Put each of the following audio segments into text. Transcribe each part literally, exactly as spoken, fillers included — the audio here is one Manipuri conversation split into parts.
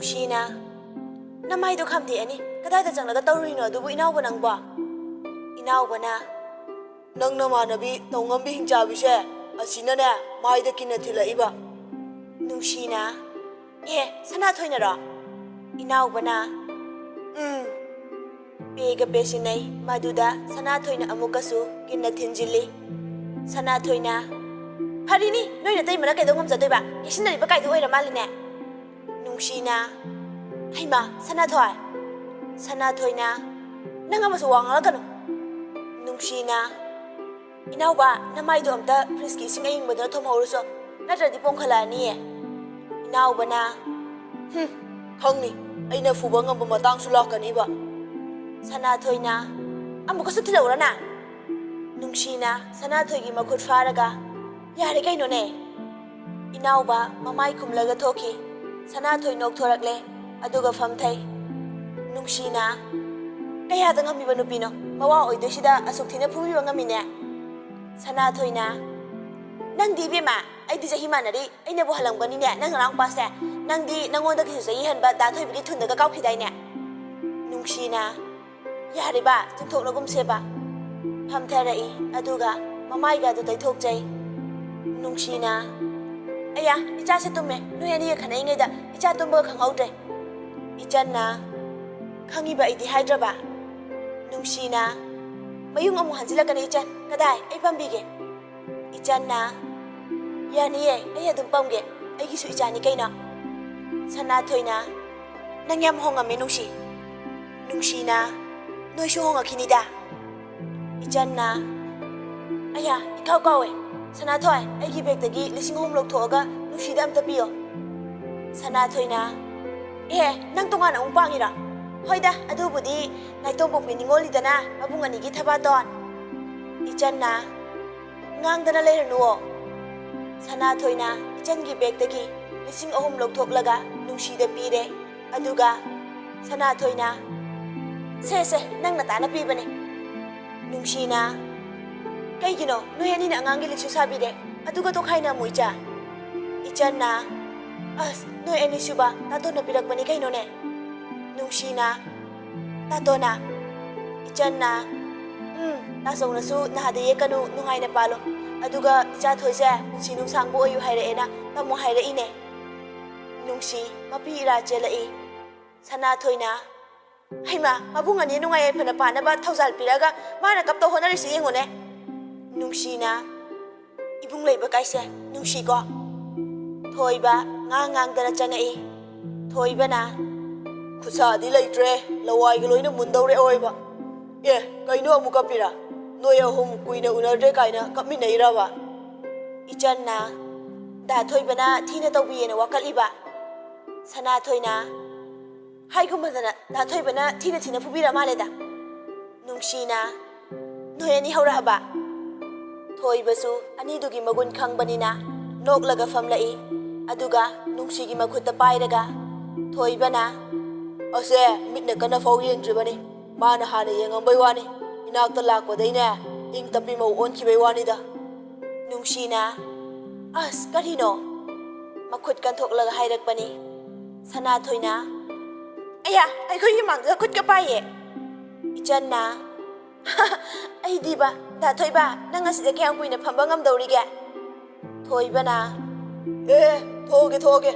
ꯅꯨꯡꯁꯤꯅ, "ꯅꯃꯥꯏꯗꯣ ꯈꯥꯝꯗꯦꯛꯑꯅꯤ, ꯀꯗꯥꯏꯗ ꯆꯪꯂꯒ ꯇꯧꯔꯨꯔꯤꯅꯣ ꯑꯗꯨꯕꯨ ꯏꯅꯥꯎꯕ ꯅꯪꯕꯣ?" ꯏꯅꯥꯎꯕꯅ, "ꯅꯪ ꯅꯃꯥꯟꯅꯕꯤ ꯇꯧꯉꯝꯕꯤ ꯍꯤꯡꯆꯥꯕꯤꯁꯦ ꯑꯁꯤꯅꯅꯦ ꯃꯥꯏꯗ ꯀꯤꯟꯅ ꯊꯤꯜꯂꯛꯏꯕ꯫" ꯅꯨꯡꯁꯤꯅ, "ꯑꯦ, ꯁꯅꯥꯊꯣꯏꯅꯔꯣ?" ꯏꯅꯥꯎꯕꯅ, "ꯎꯝ꯫" ꯄꯦꯒ ꯄꯦꯁꯤꯟꯅꯩ꯫ ꯃꯗꯨꯗ ꯁꯅꯥꯊꯣꯏꯅ ꯑꯃꯨꯛꯀꯁꯨ ꯀꯤꯟꯅ ꯊꯤꯟꯖꯤꯜꯂꯤ꯫ ꯁꯅꯥꯊꯣꯏꯅ, "ꯐꯔꯤꯅꯤ, ꯅꯣꯏ ꯅꯇꯩꯃꯅ ꯀꯩꯗꯧ ꯉꯝꯖꯗꯣꯏꯕ? ꯀꯦꯁꯤꯟꯅꯔꯤꯕ ꯀꯥꯏꯗꯨ ꯑꯣꯏꯔ ꯃꯥꯜꯂꯤꯅꯦ꯫" ꯅꯨꯡꯁꯤꯅ, "ꯍꯩꯃꯥ, ꯁꯅꯥꯊꯣꯏ!" ꯁꯅꯥꯊꯣꯏꯅ, "ꯅꯪ ꯑꯃꯁꯨ ꯋꯥ ꯉꯥꯡꯂꯛꯀꯅꯨ꯫" ꯅꯨꯡꯁꯤꯅ, "ꯏꯅꯥꯎꯕ, ꯅꯃꯥꯏꯗꯣ ꯑꯝꯇ ꯐ꯭ꯔꯤꯖꯀꯤ ꯏꯁꯤꯡ ꯑꯏꯪꯕꯗꯨꯅ ꯊꯨꯝꯍꯧꯔꯨꯆꯣ, ꯅꯠꯇ꯭ꯔꯗꯤ ꯄꯣꯝꯈꯠꯂꯛꯑꯅꯤꯌꯦ꯫" ꯏꯅꯥꯎꯕꯅ, "ꯍꯨꯝ, ꯈꯪꯅꯤ, ꯑꯩꯅ ꯐꯨꯕ ꯉꯝꯕ ꯃꯇꯥꯡꯁꯨ ꯂꯥꯛꯀꯅꯤꯕ꯫" ꯁꯅꯥꯊꯣꯏꯅ, "ꯑꯃꯨꯛꯀꯁꯨ ꯊꯤꯜꯂꯛꯎꯔꯅ?" ꯅꯨꯡꯁꯤꯅ ꯁꯅꯥꯊꯣꯏꯒꯤ ꯃꯈꯨꯠ ꯐꯥꯔꯒ, "ꯌꯥꯔꯦ ꯀꯩꯅꯣꯅꯦ?" ꯏꯅꯥꯎꯕ ꯃꯃꯥꯏ ꯈꯨꯝꯂꯒ ꯊꯣꯛꯈꯤ꯫ ꯁꯅꯥꯊꯣꯏ ꯅꯣꯛꯊꯣꯔꯛꯂꯦ, ꯑꯗꯨꯒ ꯐꯝꯊꯩ꯫ ꯅꯨꯡꯁꯤꯅ, "ꯀꯌꯥꯗ ꯉꯝꯃꯤꯕ ꯅꯨꯄꯤꯅꯣ? ꯃꯋꯥ ꯑꯣꯏꯗꯣꯏꯁꯤꯗ ꯑꯁꯨꯛ ꯊꯤꯅ ꯐꯨꯕꯤꯕ ꯉꯝꯃꯤꯅꯦ?" ꯁꯅꯥꯊꯣꯏꯅ, "ꯅꯪꯗꯤ ꯏꯕꯦꯝꯃ, ꯑꯩꯗꯤ ꯆꯍꯤ ꯃꯥꯟꯅꯔꯤ, ꯑꯩꯅꯕꯨ ꯍꯜꯂꯝꯒꯅꯤꯅꯦ ꯅꯪ ꯅꯅꯥꯎꯄꯥꯁꯦ꯫ ꯅꯪꯗꯤ ꯅꯪꯉꯣꯟꯗꯒꯤꯁꯨ ꯆꯍꯤ ꯍꯟꯕ ꯗꯥ ꯊꯣꯏꯕꯤꯒꯤ ꯊꯨꯟꯗꯒ ꯀꯥꯎꯈꯤꯗꯥꯏꯅꯦ?" ꯅꯨꯡꯁꯤꯅ, "ꯌꯥꯔꯦꯕ, ꯆꯤꯡꯊꯣꯛꯅꯒꯨꯝꯁꯦꯕ꯫" ꯐꯝꯊꯔꯛꯏ, ꯑꯗꯨꯒ ꯃꯃꯥꯏꯒ ꯑꯗꯨ ꯇꯩꯊꯣꯛꯆꯩ꯫ ꯅꯨꯡꯁꯤꯅ, "ꯑꯌꯥ, ꯏꯆꯥꯁꯦ ꯇꯨꯝꯃꯦ, ꯅꯣꯏ ꯑꯅꯤꯒ ꯈꯟꯅꯔꯤꯉꯩꯗ ꯏꯆꯥ ꯇꯨꯝꯕꯒ ꯈꯪꯍꯧꯗ꯭ꯔꯦ꯫" ꯏꯆꯟꯅ, "ꯈꯪꯉꯤꯕ ꯑꯩꯗꯤ ꯍꯥꯏꯗ꯭ꯔꯕ?" ꯅꯨꯡꯁꯤꯅ, "ꯃꯌꯨꯡ ꯑꯃꯨꯛ ꯍꯟꯖꯤꯜꯂꯛꯀꯅꯤ ꯏꯆꯟ, ꯀꯗꯥꯏ, ꯑꯩ ꯄꯥꯝꯕꯤꯒꯦ꯫" ꯏꯆꯟꯅ, "ꯌꯥꯅꯤꯌꯦ, ꯑꯩ ꯑꯗꯨꯝ ꯄꯝꯒꯦ, ꯑꯩꯒꯤꯁꯨ ꯏꯆꯥꯅꯤ ꯀꯩꯅꯣ꯫" ꯁꯅꯥꯊꯣꯏꯅ, "ꯅꯪ ꯌꯥꯝ ꯍꯣꯡꯉꯝꯃꯦ ꯅꯨꯡꯁꯤ꯫" ꯅꯨꯡꯁꯤꯅ, "ꯅꯣꯏꯁꯨ ꯍꯣꯡꯉꯛꯈꯤꯅꯤꯗ꯫" ꯏꯆꯟꯅ, "ꯑꯌꯥ, ꯏꯀꯥꯎ ꯀꯥꯎꯋꯦ꯫ ꯁꯅꯥꯊꯣꯏ, ꯑꯩꯒꯤ ꯕꯦꯒꯇꯒꯤ ꯂꯤꯁꯤꯡ ꯑꯍꯨꯝ ꯂꯧꯊꯣꯛꯑꯒ ꯅꯨꯡꯁꯤꯗ ꯑꯝꯇ ꯄꯤꯌꯣ꯫" ꯁꯅꯥꯊꯣꯏꯅ, "ꯑꯦ, ꯅꯪ ꯇꯣꯉꯥꯟꯅ ꯑꯃꯨꯛ ꯄꯥꯡꯉꯤꯔꯣ? ꯍꯣꯏꯗ, ꯑꯗꯨꯕꯨꯗꯤ ꯅꯥꯏꯇꯣꯝꯄꯣꯛꯄꯤ ꯅꯤꯉꯣꯜꯅꯤꯗꯅ, ꯃꯕꯨꯡ ꯑꯅꯤꯒꯤ ꯊꯕꯥꯇꯣꯟ꯫" ꯏꯆꯟꯅ, "ꯉꯥꯡꯗꯅ ꯂꯩꯔꯅꯨꯋꯣ꯫" ꯁꯅꯥꯊꯣꯏꯅ ꯏꯆꯟꯒꯤ ꯕꯦꯒꯇꯒꯤ ꯂꯤꯁꯤꯡ ꯑꯍꯨꯝ ꯂꯧꯊꯣꯛꯂꯒ ꯅꯨꯡꯁꯤꯗ ꯄꯤꯔꯦ꯫ ꯑꯗꯨꯒ ꯁꯅꯥꯊꯣꯏꯅ, "ꯁꯦ, ꯁꯦ, ꯅꯪ ꯅꯇꯥꯅ ꯄꯤꯕꯅꯦ꯫" ꯅꯨꯡꯁꯤꯅ, "ꯀꯩꯒꯤꯅꯣ? ꯅꯣꯏ ꯑꯅꯤꯅ ꯑꯉꯥꯡꯒꯤ ꯂꯤꯛꯁꯨ ꯁꯥꯕꯤꯔꯦ, ꯑꯗꯨꯒ ꯇꯣꯈꯥꯏꯅ ꯑꯃꯨꯛ ꯏꯆꯥ?" ꯏꯆꯟꯅ, ꯑꯁ, ꯅꯣꯏ ꯑꯅꯤꯁꯨꯕ ꯇꯥꯇꯣꯟꯅ ꯄꯤꯔꯛꯄꯅꯤ ꯀꯩꯅꯣꯅꯦ꯫ ꯅꯨꯡꯁꯤꯅ, ꯇꯥꯇꯣꯟꯅ, ꯏꯆꯟꯅ, ꯎꯝ, ꯇꯥꯆꯧꯅꯁꯨ ꯅꯥꯗ ꯌꯦꯛꯀꯅꯨ, ꯅꯨꯡꯉꯥꯏꯅ ꯄꯥꯜꯂꯣ꯫ ꯑꯗꯨꯒ ꯏꯆꯥ ꯊꯣꯏꯁꯦ ꯄꯨꯟꯁꯤ ꯅꯨꯡꯁꯥꯡꯕ ꯑꯣꯏꯌꯨ ꯍꯥꯏꯔꯛꯑꯦꯅ ꯇꯝꯃꯣ ꯍꯥꯏꯔꯛꯏꯅꯦ꯫ ꯅꯨꯡꯁꯤ ꯃꯄꯤ ꯏꯔꯥ ꯆꯦꯜꯂꯛꯏ꯫ ꯁꯅꯥꯊꯣꯏꯅ, "ꯍꯩꯃꯥ, ꯃꯕꯨꯡ ꯑꯅꯤ ꯅꯨꯡꯉꯥꯏ ꯌꯥꯏꯐꯅ ꯄꯥꯟꯅꯕ ꯊꯧꯖꯥꯜ ꯄꯤꯔꯛꯑꯒ ꯃꯥꯅ ꯀꯞꯇꯧ ꯍꯣꯠꯅꯔꯤꯁꯤ ꯌꯦꯡꯉꯨꯅꯦ꯫" ꯅꯨꯡꯁꯤꯅ, "ꯏꯕꯨꯡ ꯂꯩꯕ ꯀꯥꯏꯁꯦ ꯅꯨꯡꯁꯤꯀꯣ꯫" ꯊꯣꯏꯕ ꯉꯥꯡ ꯉꯥꯡꯗꯅ ꯆꯪꯉꯛꯏ꯫ ꯊꯣꯏꯕꯅ, "ꯈꯨꯠꯁꯥꯗꯤ ꯂꯩꯇ꯭ꯔꯦ, ꯂꯋꯥꯏꯒ ꯂꯣꯏꯅ ꯃꯨꯟꯗꯧꯔꯦ ꯑꯑꯣꯏꯕ꯫ ꯑꯦ, ꯀꯩꯅꯣ ꯑꯃꯨꯛ ꯀꯞꯄꯤꯔꯥ? ꯅꯣꯏ ꯑꯍꯨꯝ ꯀꯨꯏꯅ ꯎꯅꯗ꯭ꯔꯦ ꯀꯥꯏꯅ ꯀꯞꯃꯤꯟꯅꯩꯔꯕ?" ꯏꯆꯟꯅ, "ꯗꯥ ꯊꯣꯏꯕꯅ ꯊꯤꯅ ꯇꯧꯕꯤꯌꯦꯅ ꯋꯥꯀꯠꯂꯤꯕ꯫" ꯁꯅꯥꯊꯣꯏꯅ, "ꯍꯥꯏꯒꯨꯝꯕꯗꯅ ꯗꯥ ꯊꯣꯏꯕꯅ ꯊꯤꯅ ꯊꯤꯅ ꯐꯨꯕꯤꯔ ꯃꯥꯜꯂꯦꯗ꯫" ꯅꯨꯡꯁꯤꯅ, "ꯅꯣꯏ ꯑꯅꯤ ꯍꯧꯔꯛꯑꯕ?" ꯊꯣꯏꯕꯁꯨ ꯑꯅꯤꯗꯨꯒꯤ ꯃꯒꯨꯟ ꯈꯪꯕꯅꯤꯅ ꯅꯣꯛꯂꯒ ꯐꯝꯂꯛꯏ꯫ ꯑꯗꯨꯒ ꯅꯨꯡꯁꯤꯒꯤ ꯃꯈꯨꯠꯇ ꯄꯥꯏꯔꯒ ꯊꯣꯏꯕꯅ, "ꯑꯁꯦ ꯃꯤꯠꯅ ꯀꯟꯅ ꯐꯥꯎ ꯌꯦꯡꯗ꯭ꯔꯤꯕꯅꯤ, ꯃꯥꯅ ꯍꯥꯟꯅ ꯌꯦꯡꯉꯝꯕꯩ ꯋꯥꯅꯤ, ꯏꯅꯥꯛꯇ ꯂꯥꯛꯄꯗꯩꯅꯦ ꯏꯪ ꯇꯞꯄꯤ ꯃꯧ ꯑꯣꯟꯈꯤꯕꯩ ꯋꯥꯅꯤꯗ꯫" ꯅꯨꯡꯁꯤꯅ, "ꯑꯁ, ꯀꯔꯤꯅꯣ?" ꯃꯈꯨꯠ ꯀꯟꯊꯣꯛꯂꯒ ꯍꯥꯏꯔꯛꯄꯅꯤ꯫ ꯁꯅꯥꯊꯣꯏꯅ, "ꯑꯌꯥ, ꯑꯩꯈꯣꯏꯒꯤ ꯃꯥꯡꯗ ꯈꯨꯠꯀ ꯄꯥꯏꯌꯦ꯫" ꯏꯆꯟꯅ, "ꯑꯩꯗꯤꯕ, ꯗꯥ ꯊꯣꯏꯕ, ꯅꯪ ꯑꯁꯤꯗ ꯀꯌꯥꯝ ꯀꯨꯏꯅ ꯐꯝꯕ ꯉꯝꯗꯧꯔꯤꯒꯦ?" ꯊꯣꯏꯕꯅ, "ꯑꯦ, ꯊꯣꯛꯑꯒꯦ, ꯊꯣꯛꯑꯒꯦ꯫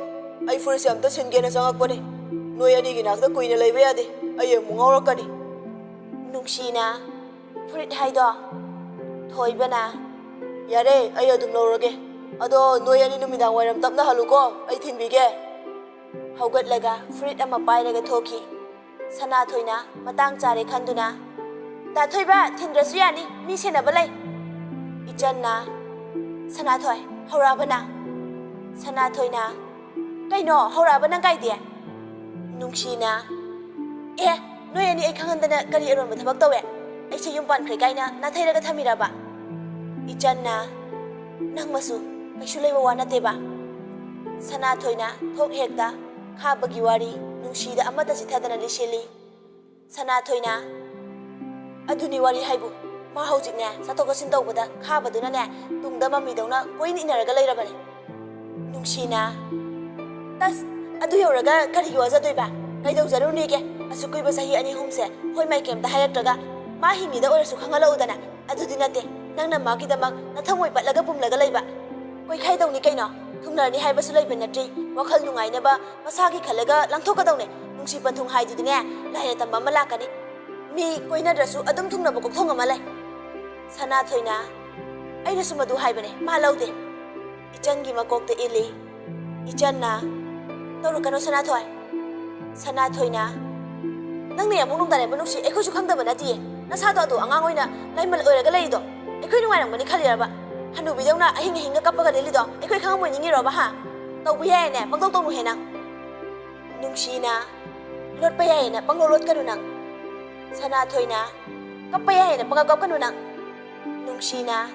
ꯑꯩ ꯐꯨꯔꯤꯠꯁꯦ ꯑꯝꯇ ꯁꯤꯟꯒꯦꯅ ꯆꯪꯉꯛꯄꯅꯦ꯫ ꯅꯣꯏ ꯑꯅꯤꯒꯤ ꯅꯥꯛꯇ ꯀꯨꯏꯅ ꯂꯩꯕ ꯌꯥꯗꯦ꯫ ꯑꯩ ꯑꯃꯨꯛ ꯉꯥꯎꯔꯛꯀꯅꯤ꯫" ꯅꯨꯡꯁꯤꯅ, "ꯐꯨꯔꯤꯠ ꯍꯥꯏꯗꯣ?" ꯊꯣꯏꯕꯅ, "ꯌꯥꯔꯦ, ꯑꯩ ꯑꯗꯨꯝ ꯂꯧꯔꯒꯦ꯫ ꯑꯗꯣ ꯅꯣꯏ ꯑꯅꯤ ꯅꯨꯃꯤꯗꯥꯡ ꯋꯥꯏꯔꯝ ꯇꯞꯅ ꯍꯜꯂꯨꯀꯣ, ꯑꯩ ꯊꯤꯟꯕꯤꯒꯦ꯫" ꯍꯧꯒꯠꯂꯒ ꯐꯨꯔꯤꯠ ꯑꯃ ꯄꯥꯏꯔꯒ ꯊꯣꯛꯈꯤ꯫ ꯁꯅꯥꯊꯣꯏꯅ ꯃꯇꯥꯡ ꯆꯥꯔꯦ ꯈꯟꯗꯨꯅ, "ꯗꯥ ꯊꯣꯏꯕ, ꯊꯤꯟꯗ꯭ꯔꯁꯨ ꯌꯥꯅꯤ, ꯃꯤ ꯁꯦꯟꯅꯕ ꯂꯩ꯫" ꯏꯆꯟꯅ, "ꯁꯅꯥꯊꯣꯏ, ꯍꯧꯔꯛꯑꯕ ꯅꯪ?" ꯁꯅꯥꯊꯣꯏꯅ, "ꯀꯩꯅꯣ, ꯍꯧꯔꯛꯑꯕ ꯅꯪ ꯀꯥꯏꯗꯤ?" ꯅꯨꯡꯁꯤꯅ, "ꯑꯦ, ꯅꯣꯏ ꯑꯅꯤ ꯑꯩ ꯈꯪꯍꯟꯗꯅ ꯀꯔꯤ ꯑꯔꯣꯟꯕ ꯊꯕꯛ ꯇꯧꯋꯦ? ꯑꯩꯁꯦ ꯌꯨꯝ ꯄꯥꯟꯈ꯭ꯔꯦ ꯀꯥꯏꯅ ꯅꯥꯊꯩꯔꯒ ꯊꯝꯃꯤꯔꯕ?" ꯏꯆꯟꯅ, "ꯅꯪꯃꯁꯨ ꯀꯩꯁꯨ ꯂꯩꯕ ꯋꯥ ꯅꯠꯇꯦꯕ꯫" ꯁꯅꯥꯊꯣꯏꯅ ꯊꯣꯛ ꯍꯦꯛꯇ ꯈꯥꯕꯒꯤ ꯋꯥꯔꯤ ꯅꯨꯡꯁꯤꯗ ꯑꯃꯠꯇ ꯆꯤꯊꯗꯅ ꯂꯤꯁꯤꯜꯂꯤ꯫ ꯁꯅꯥꯊꯣꯏꯅ, "ꯑꯗꯨꯅꯤ ꯋꯥꯔꯤ ꯍꯥꯏꯕꯨ, ꯃꯥ ꯍꯧꯖꯤꯛꯅꯦ ꯆꯠꯊꯣꯛ ꯆꯠꯁꯤꯟ ꯇꯧꯕꯗ ꯈꯥꯕꯗꯨꯅꯅꯦ ꯇꯨꯡꯗ ꯃꯃꯤꯗꯧꯅ ꯀꯣꯏꯏꯟ ꯏꯟꯅꯔꯒ ꯂꯩꯔꯕꯅꯦ꯫" ꯅꯨꯡꯁꯤꯅ, ꯇꯁ, ꯑꯗꯨ ꯌꯧꯔꯒ ꯀꯔꯤꯒꯤ ꯋꯥꯖꯗꯣꯏꯕ? ꯀꯩꯗꯧꯖꯔꯨꯅꯤꯒꯦ? ꯑꯁꯨꯛ ꯀꯨꯏꯕ ꯆꯍꯤ ꯑꯅꯤ ꯑꯍꯨꯝꯁꯦ ꯍꯣꯏ ꯃꯥꯏ ꯀꯩꯝꯇ ꯍꯥꯏꯔꯛꯇ꯭ꯔꯒ ꯃꯥ ꯍꯤꯡꯉꯤꯗ ꯑꯣꯏꯔꯁꯨ ꯈꯪꯍꯜꯂꯛꯎꯗꯅ꯫ ꯑꯗꯨꯗꯤ ꯅꯠꯇꯦ, ꯅꯪꯅ ꯃꯥꯒꯤꯗꯃꯛ ꯅꯊꯃꯣꯏ ꯄꯠꯂꯒ ꯄꯨꯝꯂꯒ ꯂꯩꯕ꯫ ꯀꯣꯏꯈꯥꯏꯗꯧꯅꯤ ꯀꯩꯅꯣ, ꯊꯨꯡꯅꯔꯅꯤ ꯍꯥꯏꯕꯁꯨ ꯂꯩꯕ ꯅꯠꯇ꯭ꯔꯤ꯫ ꯋꯥꯈꯜ ꯅꯨꯡꯉꯥꯏꯅꯕ ꯃꯁꯥꯒꯤ ꯈꯜꯂꯒ ꯂꯥꯡꯊꯣꯛꯀꯗꯧꯅꯦ꯫ ꯅꯨꯡꯁꯤ ꯄꯟꯊꯨꯡ ꯍꯥꯏꯗꯨꯗꯤꯅꯦ, ꯂꯥꯏꯅ ꯇꯝꯕ ꯑꯃ ꯂꯥꯛꯀꯅꯤ꯫ ꯃꯤ ꯀꯣꯏꯅꯗ꯭ꯔꯁꯨ ꯑꯗꯨꯝ ꯊꯨꯡꯅꯕ ꯀꯣꯛꯊꯣꯡ ꯑꯃ ꯂꯩ꯫ ꯁꯅꯥꯊꯣꯏꯅ, ꯑꯩꯅꯁꯨ ꯃꯗꯨ ꯍꯥꯏꯕꯅꯦ, ꯃꯥ ꯂꯧꯗꯦ꯫ ꯏꯆꯟꯒꯤ ꯃꯀꯣꯛꯇ ꯏꯜꯂꯤ꯫ ꯏꯆꯟꯅ, ꯇꯧꯔꯛꯀꯅꯣ ꯁꯅꯥꯊꯣꯏ꯫ ꯁꯅꯥꯊꯣꯏꯅ, ꯅꯪꯅ ꯌꯥꯝ ꯅꯨꯡꯗꯥꯡ ꯌꯥꯝꯕ ꯅꯨꯡꯁꯤ, ꯑꯩꯈꯣꯏꯁꯨ ꯈꯪꯗꯕ ꯅꯠꯇꯤꯌꯦ꯫ ꯅꯁꯥꯗꯣ ꯑꯗꯨ ꯑꯉꯥꯡ ꯑꯣꯏꯅ ꯂꯥꯏꯃꯜ ꯑꯣꯏꯔꯒ ꯂꯩꯔꯤꯗꯣ ꯑꯩꯈꯣꯏ ꯅꯨꯡꯉꯥꯏꯔꯝꯒꯅꯤ ꯈꯜꯂꯤꯔꯕ? ꯍꯅꯨꯕꯤꯗꯧꯅ ꯑꯍꯤꯡ ꯑꯍꯤꯡꯒ ꯀꯞꯄꯒ ꯂꯦꯜꯂꯤꯗꯣ ꯑꯩꯈꯣꯏ ꯈꯪꯉꯝꯃꯣꯏ ꯅꯤꯡꯉꯤꯔꯣꯕ, ꯍꯥ? ꯇꯧꯕ ꯌꯥꯏꯌꯦꯅꯦ, ꯄꯪꯇꯧ ꯇꯧꯅꯨꯍꯦ ꯅꯪ꯫ ꯅꯨꯡꯁꯤꯅ, ꯂꯣꯠꯄ ꯌꯥꯏꯌꯦꯅ ꯄꯪꯂꯣꯠ ꯂꯣꯠꯀꯅꯨ ꯅꯪ꯫ ꯁꯅꯥꯊꯣꯏꯅ, ꯀꯞꯄ ꯌꯥꯏꯌꯦꯅ ꯄꯪꯀꯞ ꯀꯞꯀꯅꯨ ꯅꯪ꯫ ꯅꯨꯡꯁꯤꯅ,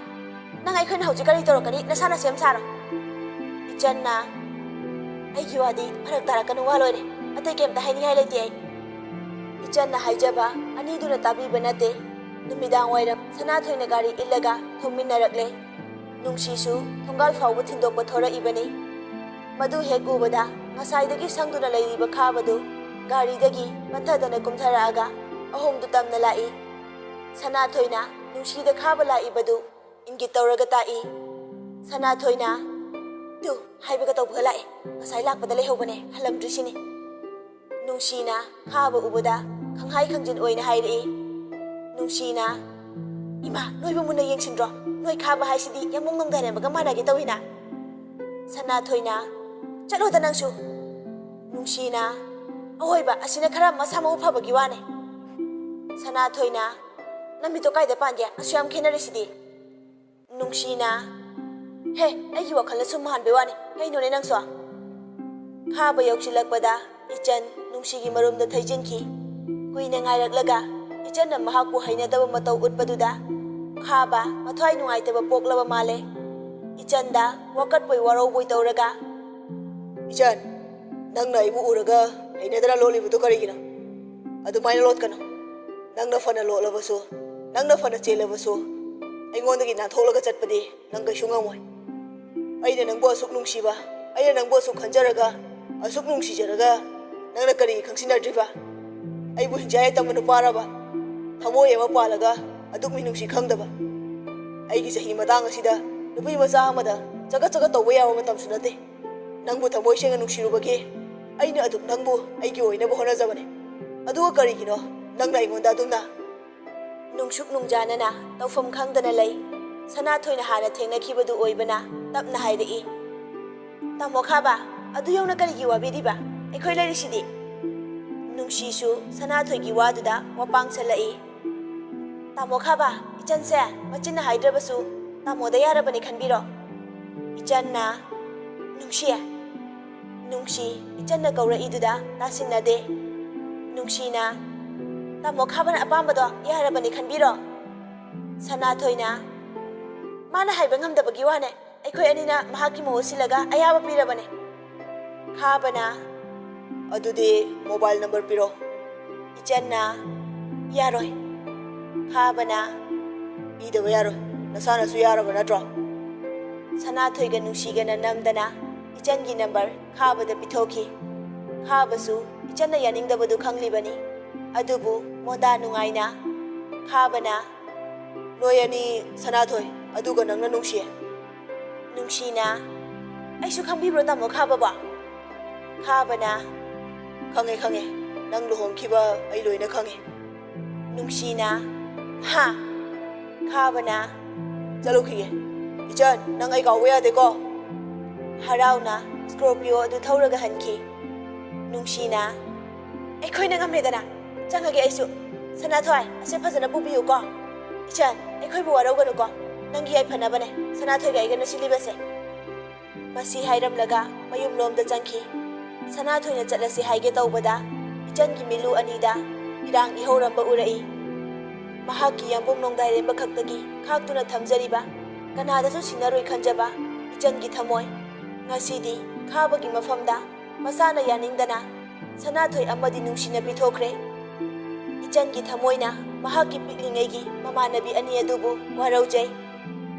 ꯅꯪ ꯑꯩꯈꯣꯏꯅ ꯍꯧꯖꯤꯛ ꯀꯔꯤ ꯇꯧꯔꯛꯀꯅꯤ? ꯅꯁꯥꯅ ꯁꯦꯝ ꯁꯥꯔꯣ꯫ ꯏꯆꯟꯅ, ꯑꯩꯒꯤ ꯋꯥꯗꯤ ꯐꯔꯛ ꯇꯥꯔꯛꯀꯅꯨ, ꯋꯥ ꯂꯣꯏꯔꯦ꯫ ꯑꯇꯩ ꯀꯩꯝꯇ ꯍꯥꯏꯅꯤꯡꯉꯥꯏ ꯂꯩꯇꯦ ꯑꯩ꯫ ꯏꯆꯟꯅ ꯍꯥꯏꯖꯕ ꯑꯅꯤꯗꯨꯅ ꯇꯥꯕꯤꯕ ꯅꯠꯇꯦ꯫ ꯅꯨꯃꯤꯗꯥꯡ ꯋꯥꯏꯔꯝ ꯁꯅꯥꯊꯣꯏꯅ ꯒꯥꯔꯤ ꯏꯜꯂꯒ ꯊꯧꯃꯤꯟꯅꯔꯛꯂꯦ꯫ ꯅꯨꯡꯁꯤꯁꯨ ꯊꯣꯡꯒꯥꯜ ꯐꯥꯎꯕ ꯊꯤꯟꯗꯣꯛꯄ ꯊꯣꯔꯛꯏꯕꯅꯤ꯫ ꯃꯗꯨ ꯍꯦꯛ ꯎꯕꯗ ꯉꯁꯥꯏꯗꯒꯤ ꯁꯪꯗꯨꯅ ꯂꯩꯔꯤꯕ ꯈꯥꯕꯗꯨ ꯒꯥꯔꯤꯗꯒꯤ ꯄꯠꯊꯗꯅ ꯀꯨꯝꯊꯔꯛꯑꯒ ꯑꯍꯣꯡꯗꯨ ꯇꯝꯅ ꯂꯥꯛꯏ꯫ ꯁꯅꯥꯊꯣꯏꯅ ꯅꯨꯡꯁꯤꯗ ꯈꯥꯕ ꯂꯥꯛꯏꯕꯗꯨ ꯏꯪꯒꯤꯠ ꯇꯧꯔꯒ ꯇꯥꯛꯏ꯫ ꯁꯅꯥꯊꯣꯏꯅ, "ꯇꯨ" ꯍꯥꯏꯕꯒ ꯇꯧꯕꯒ ꯂꯥꯛꯑꯦ꯫ ꯉꯁꯥꯏ ꯂꯥꯛꯄꯗ ꯂꯩꯍꯧꯕꯅꯦ, ꯍꯜꯂꯝꯗ꯭ꯔꯤꯁꯤꯅꯤ꯫ ꯅꯨꯡꯁꯤꯅ ꯈꯥꯕ ꯎꯕꯗ ꯈꯪꯍꯥꯏ ꯈꯪꯖꯤꯟ ꯑꯣꯏꯅ ꯍꯥꯏꯔꯛꯏ꯫ ꯅꯨꯡꯁꯤꯅ, "ꯏꯃꯥ, ꯅꯣꯏꯕꯨ ꯃꯨꯟꯅ ꯌꯦꯡꯁꯤꯟꯗ꯭ꯔꯣ? ꯅꯣꯏ ꯈꯥꯕ ꯍꯥꯏꯁꯤꯗꯤ ꯌꯥꯝꯕꯨꯡ ꯅꯣꯡꯗꯥꯏꯔꯦꯝꯕꯒ ꯃꯥꯟꯅꯒꯦ ꯇꯧꯏꯅ?" ꯁꯅꯥꯊꯣꯏꯅ, "ꯆꯠꯂꯣꯗ ꯅꯪꯁꯨ!" ꯅꯨꯡꯁꯤꯅ, "ꯑꯍꯣꯏꯕ, ꯑꯁꯤꯅ ꯈꯔ ꯃꯁꯥ ꯃꯎ ꯐꯕꯒꯤ ꯋꯥꯅꯦ꯫" ꯁꯅꯥꯊꯣꯏꯅ, "ꯅꯃꯤꯠꯇꯣ ꯀꯥꯏꯗ ꯄꯥꯟꯒꯦ? ꯑꯁꯨ ꯌꯥꯝ ꯈꯦꯠꯅꯔꯤꯁꯤꯗꯤ?" ꯅꯨꯡꯁꯤꯅ, "ꯍꯦ, ꯑꯩꯒꯤ ꯋꯥꯈꯜꯅ ꯁꯨꯝ ꯃꯥꯟꯕꯩ ꯋꯥꯅꯤ, ꯀꯩꯅꯣꯅꯦ ꯅꯪꯁꯨ?" ꯈꯥꯕ ꯌꯧꯁꯤꯜꯂꯛꯄꯗ ꯏꯆꯟ ꯅꯨꯡꯁꯤꯒꯤ ꯃꯔꯨꯝꯗ ꯊꯩꯖꯤꯟꯈꯤ꯫ ꯀꯨꯏꯅ ꯉꯥꯏꯔꯛꯂꯒ ꯏꯆꯟꯅ ꯃꯍꯥꯛꯄꯨ ꯍꯩꯅꯗꯕ ꯃꯇꯧ ꯎꯠꯄꯗꯨꯗ ꯈꯥꯕ ꯃꯊ꯭ꯋꯥꯏ ꯅꯨꯡꯉꯥꯏꯇꯕ ꯄꯣꯛꯂꯕ ꯃꯥꯜꯂꯦ꯫ ꯏꯆꯟꯗ ꯋꯥꯀꯠꯄꯣꯏ ꯋꯥꯔꯧꯕꯣꯏ ꯇꯧꯔꯒ, "ꯏꯆꯟ, ꯅꯪꯅ ꯑꯩꯕꯨ ꯎꯔꯒ ꯍꯩꯅꯗꯅ ꯂꯣꯠꯂꯤꯕꯗꯨ ꯀꯔꯤꯒꯤꯅꯣ? ꯑꯗꯨꯃꯥꯏꯅ ꯂꯣꯠꯀꯅꯨ꯫ ꯅꯪꯅ ꯐꯅ ꯂꯣꯠꯂꯕꯁꯨ, ꯅꯪꯅ ꯐꯅ ꯆꯦꯜꯂꯕꯁꯨ, ꯑꯩꯉꯣꯟꯗꯒꯤ ꯅꯥꯟꯊꯣꯛꯂꯒ ꯆꯠꯄꯗꯤ ꯅꯪ ꯀꯩꯁꯨ ꯉꯝꯃꯣꯏ꯫ ꯑꯩꯅ ꯅꯪꯕꯨ ꯑꯁꯨꯛ ꯅꯨꯡꯁꯤꯕ, ꯑꯩꯅ ꯅꯪꯕꯨ ꯑꯁꯨꯛ ꯈꯟꯖꯔꯒ, ꯑꯁꯨꯛ ꯅꯨꯡꯁꯤꯖꯔꯒ ꯅꯪꯅ ꯀꯔꯤꯒꯤ ꯈꯪꯁꯤꯟꯅꯗ꯭ꯔꯤꯕ? ꯑꯩꯕꯨ ꯍꯤꯡꯆꯥꯏ ꯇꯝꯕ ꯅꯨꯄꯥꯔꯕ? ꯊꯃꯣꯏ ꯑꯃ ꯄꯥꯜꯂꯒ ꯑꯗꯨꯛ ꯃꯤꯅꯨꯡꯁꯤ ꯈꯪꯗꯕ? ꯑꯩꯒꯤ ꯆꯍꯤ ꯃꯇꯥꯡ ꯑꯁꯤꯗ ꯅꯨꯄꯤ ꯃꯆꯥ ꯑꯃꯗ ꯆꯒꯠ ꯆꯒꯠ ꯇꯧꯕ ꯌꯥꯕ ꯃꯇꯝꯁꯨ ꯅꯠꯇꯦ꯫ ꯅꯪꯕꯨ ꯊꯃꯣꯏ ꯁꯦꯡꯅ ꯅꯨꯡꯁꯤꯔꯨꯕꯒꯤ ꯑꯩꯅ ꯑꯗꯨꯛ ꯅꯪꯕꯨ ꯑꯩꯒꯤ ꯑꯣꯏꯅꯕ ꯍꯣꯠꯅꯖꯕꯅꯦ꯫ ꯑꯗꯨꯒ ꯀꯔꯤꯒꯤꯅꯣ ꯅꯪꯅ ꯑꯩꯉꯣꯟꯗ ꯑꯗꯨꯝꯅ? ꯅꯨꯡꯁꯨꯛ ꯅꯨꯡꯖꯥꯅꯅ ꯇꯧꯐꯝ ꯈꯪꯗꯅ ꯂꯩ꯫ ꯁꯅꯥꯊꯣꯏꯅ ꯍꯥꯟꯅ ꯊꯦꯡꯅꯈꯤꯕꯗꯨ ꯑꯣꯏꯕꯅ ꯇꯞꯅ ꯍꯥꯏꯔꯛꯏ, "ꯇꯥꯃꯣ ꯈꯥꯕ, ꯑꯗꯨ ꯌꯧꯅ ꯀꯔꯤꯒꯤ ꯋꯥꯕꯤꯔꯤꯕ? ꯑꯩꯈꯣꯏ ꯂꯩꯔꯤꯁꯤꯗꯤ꯫" ꯅꯨꯡꯁꯤꯁꯨ ꯁꯅꯥꯊꯣꯏꯒꯤ ꯋꯥꯗꯨꯗ ꯋꯥꯄꯥꯡ ꯁꯜꯂꯛꯏ꯫ "ꯇꯥꯃꯣ ꯈꯥꯕ, ꯏꯆꯟꯁꯦ ꯃꯆꯤꯟꯅ ꯍꯥꯏꯗ꯭ꯔꯕꯁꯨ ꯇꯥꯃꯣꯗ ꯌꯥꯔꯕꯅꯤ ꯈꯟꯕꯤꯔꯣ꯫" ꯏꯆꯟꯅ, "ꯅꯨꯡꯁꯤ꯫" ꯅꯨꯡꯁꯤ ꯏꯆꯟꯅ ꯀꯧꯔꯛꯏꯗꯨꯗ ꯇꯥꯁꯤꯟꯅꯗꯦ꯫ ꯅꯨꯡꯁꯤꯅ, "ꯇꯥꯃꯣ ꯈꯥꯕꯅ ꯑꯄꯥꯝꯕꯗꯣ ꯌꯥꯔꯕꯅꯤ ꯈꯟꯕꯤꯔꯣ꯫" ꯁꯅꯥꯊꯣꯏꯅ, "ꯃꯥꯅ ꯍꯥꯏꯕ ꯉꯝꯗꯕꯒꯤ ꯋꯥꯅꯦ꯫ ꯑꯩꯈꯣꯏ ꯑꯅꯤꯅ ꯃꯍꯥꯛꯀꯤ ꯃꯍꯨꯠ ꯁꯤꯜꯂꯒ ꯑꯌꯥꯕ ꯄꯤꯔꯕꯅꯦ꯫" ꯈꯥꯕꯅ, "ꯑꯗꯨꯗꯤ ꯃꯣꯕꯥꯏꯜ ꯅꯝꯕꯔ ꯄꯤꯔꯣ꯫" ꯏꯆꯟꯅ, "ꯌꯥꯔꯣꯏ꯫" ꯈꯥꯕꯅ, "ꯄꯤꯗꯕ ꯌꯥꯔꯣꯏ꯫ ꯅꯁꯥꯅꯁꯨ ꯌꯥꯔꯕ ꯅꯠꯇ꯭ꯔꯣ?" ꯁꯅꯥꯊꯣꯏꯒ ꯅꯨꯡꯁꯤꯒꯅ ꯅꯝꯗꯅ ꯏꯆꯟꯒꯤ ꯅꯝꯕꯔ ꯈꯥꯕꯗ ꯄꯤꯊꯣꯛꯈꯤ꯫ ꯈꯥꯕꯁꯨ ꯏꯆꯟꯅ ꯌꯥꯅꯤꯡꯗꯕꯗꯨ ꯈꯪꯂꯤꯕꯅꯤ꯫ ꯑꯗꯨꯕꯨ ꯃꯣꯟꯗꯥ ꯅꯨꯡꯉꯥꯏꯅ ꯈꯥꯕꯅ, "ꯅꯣꯏ ꯑꯅꯤ, ꯁꯅꯥꯊꯣꯏ, ꯑꯗꯨꯒ ꯅꯪꯅ ꯅꯨꯡꯁꯤ꯫" ꯅꯨꯡꯁꯤꯅ, "ꯑꯩꯁꯨ ꯈꯪꯕꯤꯕ꯭ꯔꯣ ꯇꯥꯃꯣ ꯈꯥꯕꯕꯣ?" ꯈꯥꯕꯅ, "ꯈꯪꯉꯦ, ꯈꯪꯉꯦ꯫ ꯅꯪ ꯂꯨꯍꯣꯡꯈꯤꯕ ꯑꯩ ꯂꯣꯏꯅ ꯈꯪꯉꯦ꯫" ꯅꯨꯡꯁꯤꯅ, "ꯍꯥ?" ꯈꯥꯕꯅ, "ꯆꯠꯂꯨꯈꯤꯒꯦ꯫ ꯏꯆꯟ, ꯅꯪ ꯑꯩ ꯀꯥꯎꯕ ꯌꯥꯗꯦꯀꯣ꯫" ꯍꯔꯥꯎꯅ ꯁ꯭ꯀꯣꯔꯄꯤꯌꯣ ꯑꯗꯨ ꯊꯧꯔꯒ ꯍꯟꯈꯤ꯫ ꯅꯨꯡꯁꯤꯅ, "ꯑꯩꯈꯣꯏꯅ ꯉꯝꯂꯦꯗꯅ꯫ ꯆꯪꯉꯒꯦ ꯑꯩꯁꯨ꯫ ꯁꯅꯥꯊꯣꯏ, ꯑꯁꯦ ꯐꯖꯅ ꯄꯨꯕꯤꯌꯨꯀꯣ꯫ ꯏꯆꯟ, ꯑꯩꯈꯣꯏꯕꯨ ꯋꯥꯔꯧꯒꯅꯨꯀꯣ꯫ ꯅꯪꯒꯤ ꯌꯥꯏꯐꯅꯕꯅꯦ ꯁꯅꯥꯊꯣꯏꯒ ꯑꯩꯒꯅ ꯁꯤꯜꯂꯤꯕꯁꯦ꯫" ꯃꯁꯤ ꯍꯥꯏꯔꯝꯂꯒ ꯃꯌꯨꯝꯂꯣꯝꯗ ꯆꯪꯈꯤ꯫ ꯁꯅꯥꯊꯣꯏꯅ ꯆꯠꯂꯁꯤ ꯍꯥꯏꯒꯦ ꯇꯧꯕꯗ ꯏꯆꯟꯒꯤ ꯃꯤꯠꯂꯨ ꯑꯅꯤꯗ ꯏꯔꯥꯡ ꯏꯍꯧꯔꯝꯕ ꯎꯔꯛꯏ꯫ ꯃꯍꯥꯛꯀꯤ ꯌꯥꯝꯕꯨꯡ ꯅꯣꯡꯗꯥꯏꯔꯦꯝꯕ ꯈꯛꯇꯒꯤ ꯈꯥꯛꯇꯨꯅ ꯊꯝꯖꯔꯤꯕ, ꯀꯅꯥꯗꯁꯨ ꯁꯤꯟꯅꯔꯣꯏ ꯈꯟꯖꯕ ꯏꯆꯟꯒꯤ ꯊꯃꯣꯏ ꯉꯁꯤꯗꯤ ꯈꯥꯕꯒꯤ ꯃꯐꯝꯗ ꯃꯁꯥꯅ ꯌꯥꯅꯤꯡꯗꯅ ꯁꯅꯥꯊꯣꯏ ꯑꯃꯗꯤ ꯅꯨꯡꯁꯤꯅ ꯄꯤꯊꯣꯛꯈ꯭ꯔꯦ꯫ ꯏꯆꯟꯒꯤ ꯊꯃꯣꯏꯅ ꯃꯍꯥꯛꯀꯤ ꯄꯤꯛꯂꯤꯉꯩꯒꯤ ꯃꯃꯥꯟꯅꯕꯤ ꯑꯅꯤ ꯑꯗꯨꯕꯨ ꯋꯥꯔꯧꯖꯩ꯫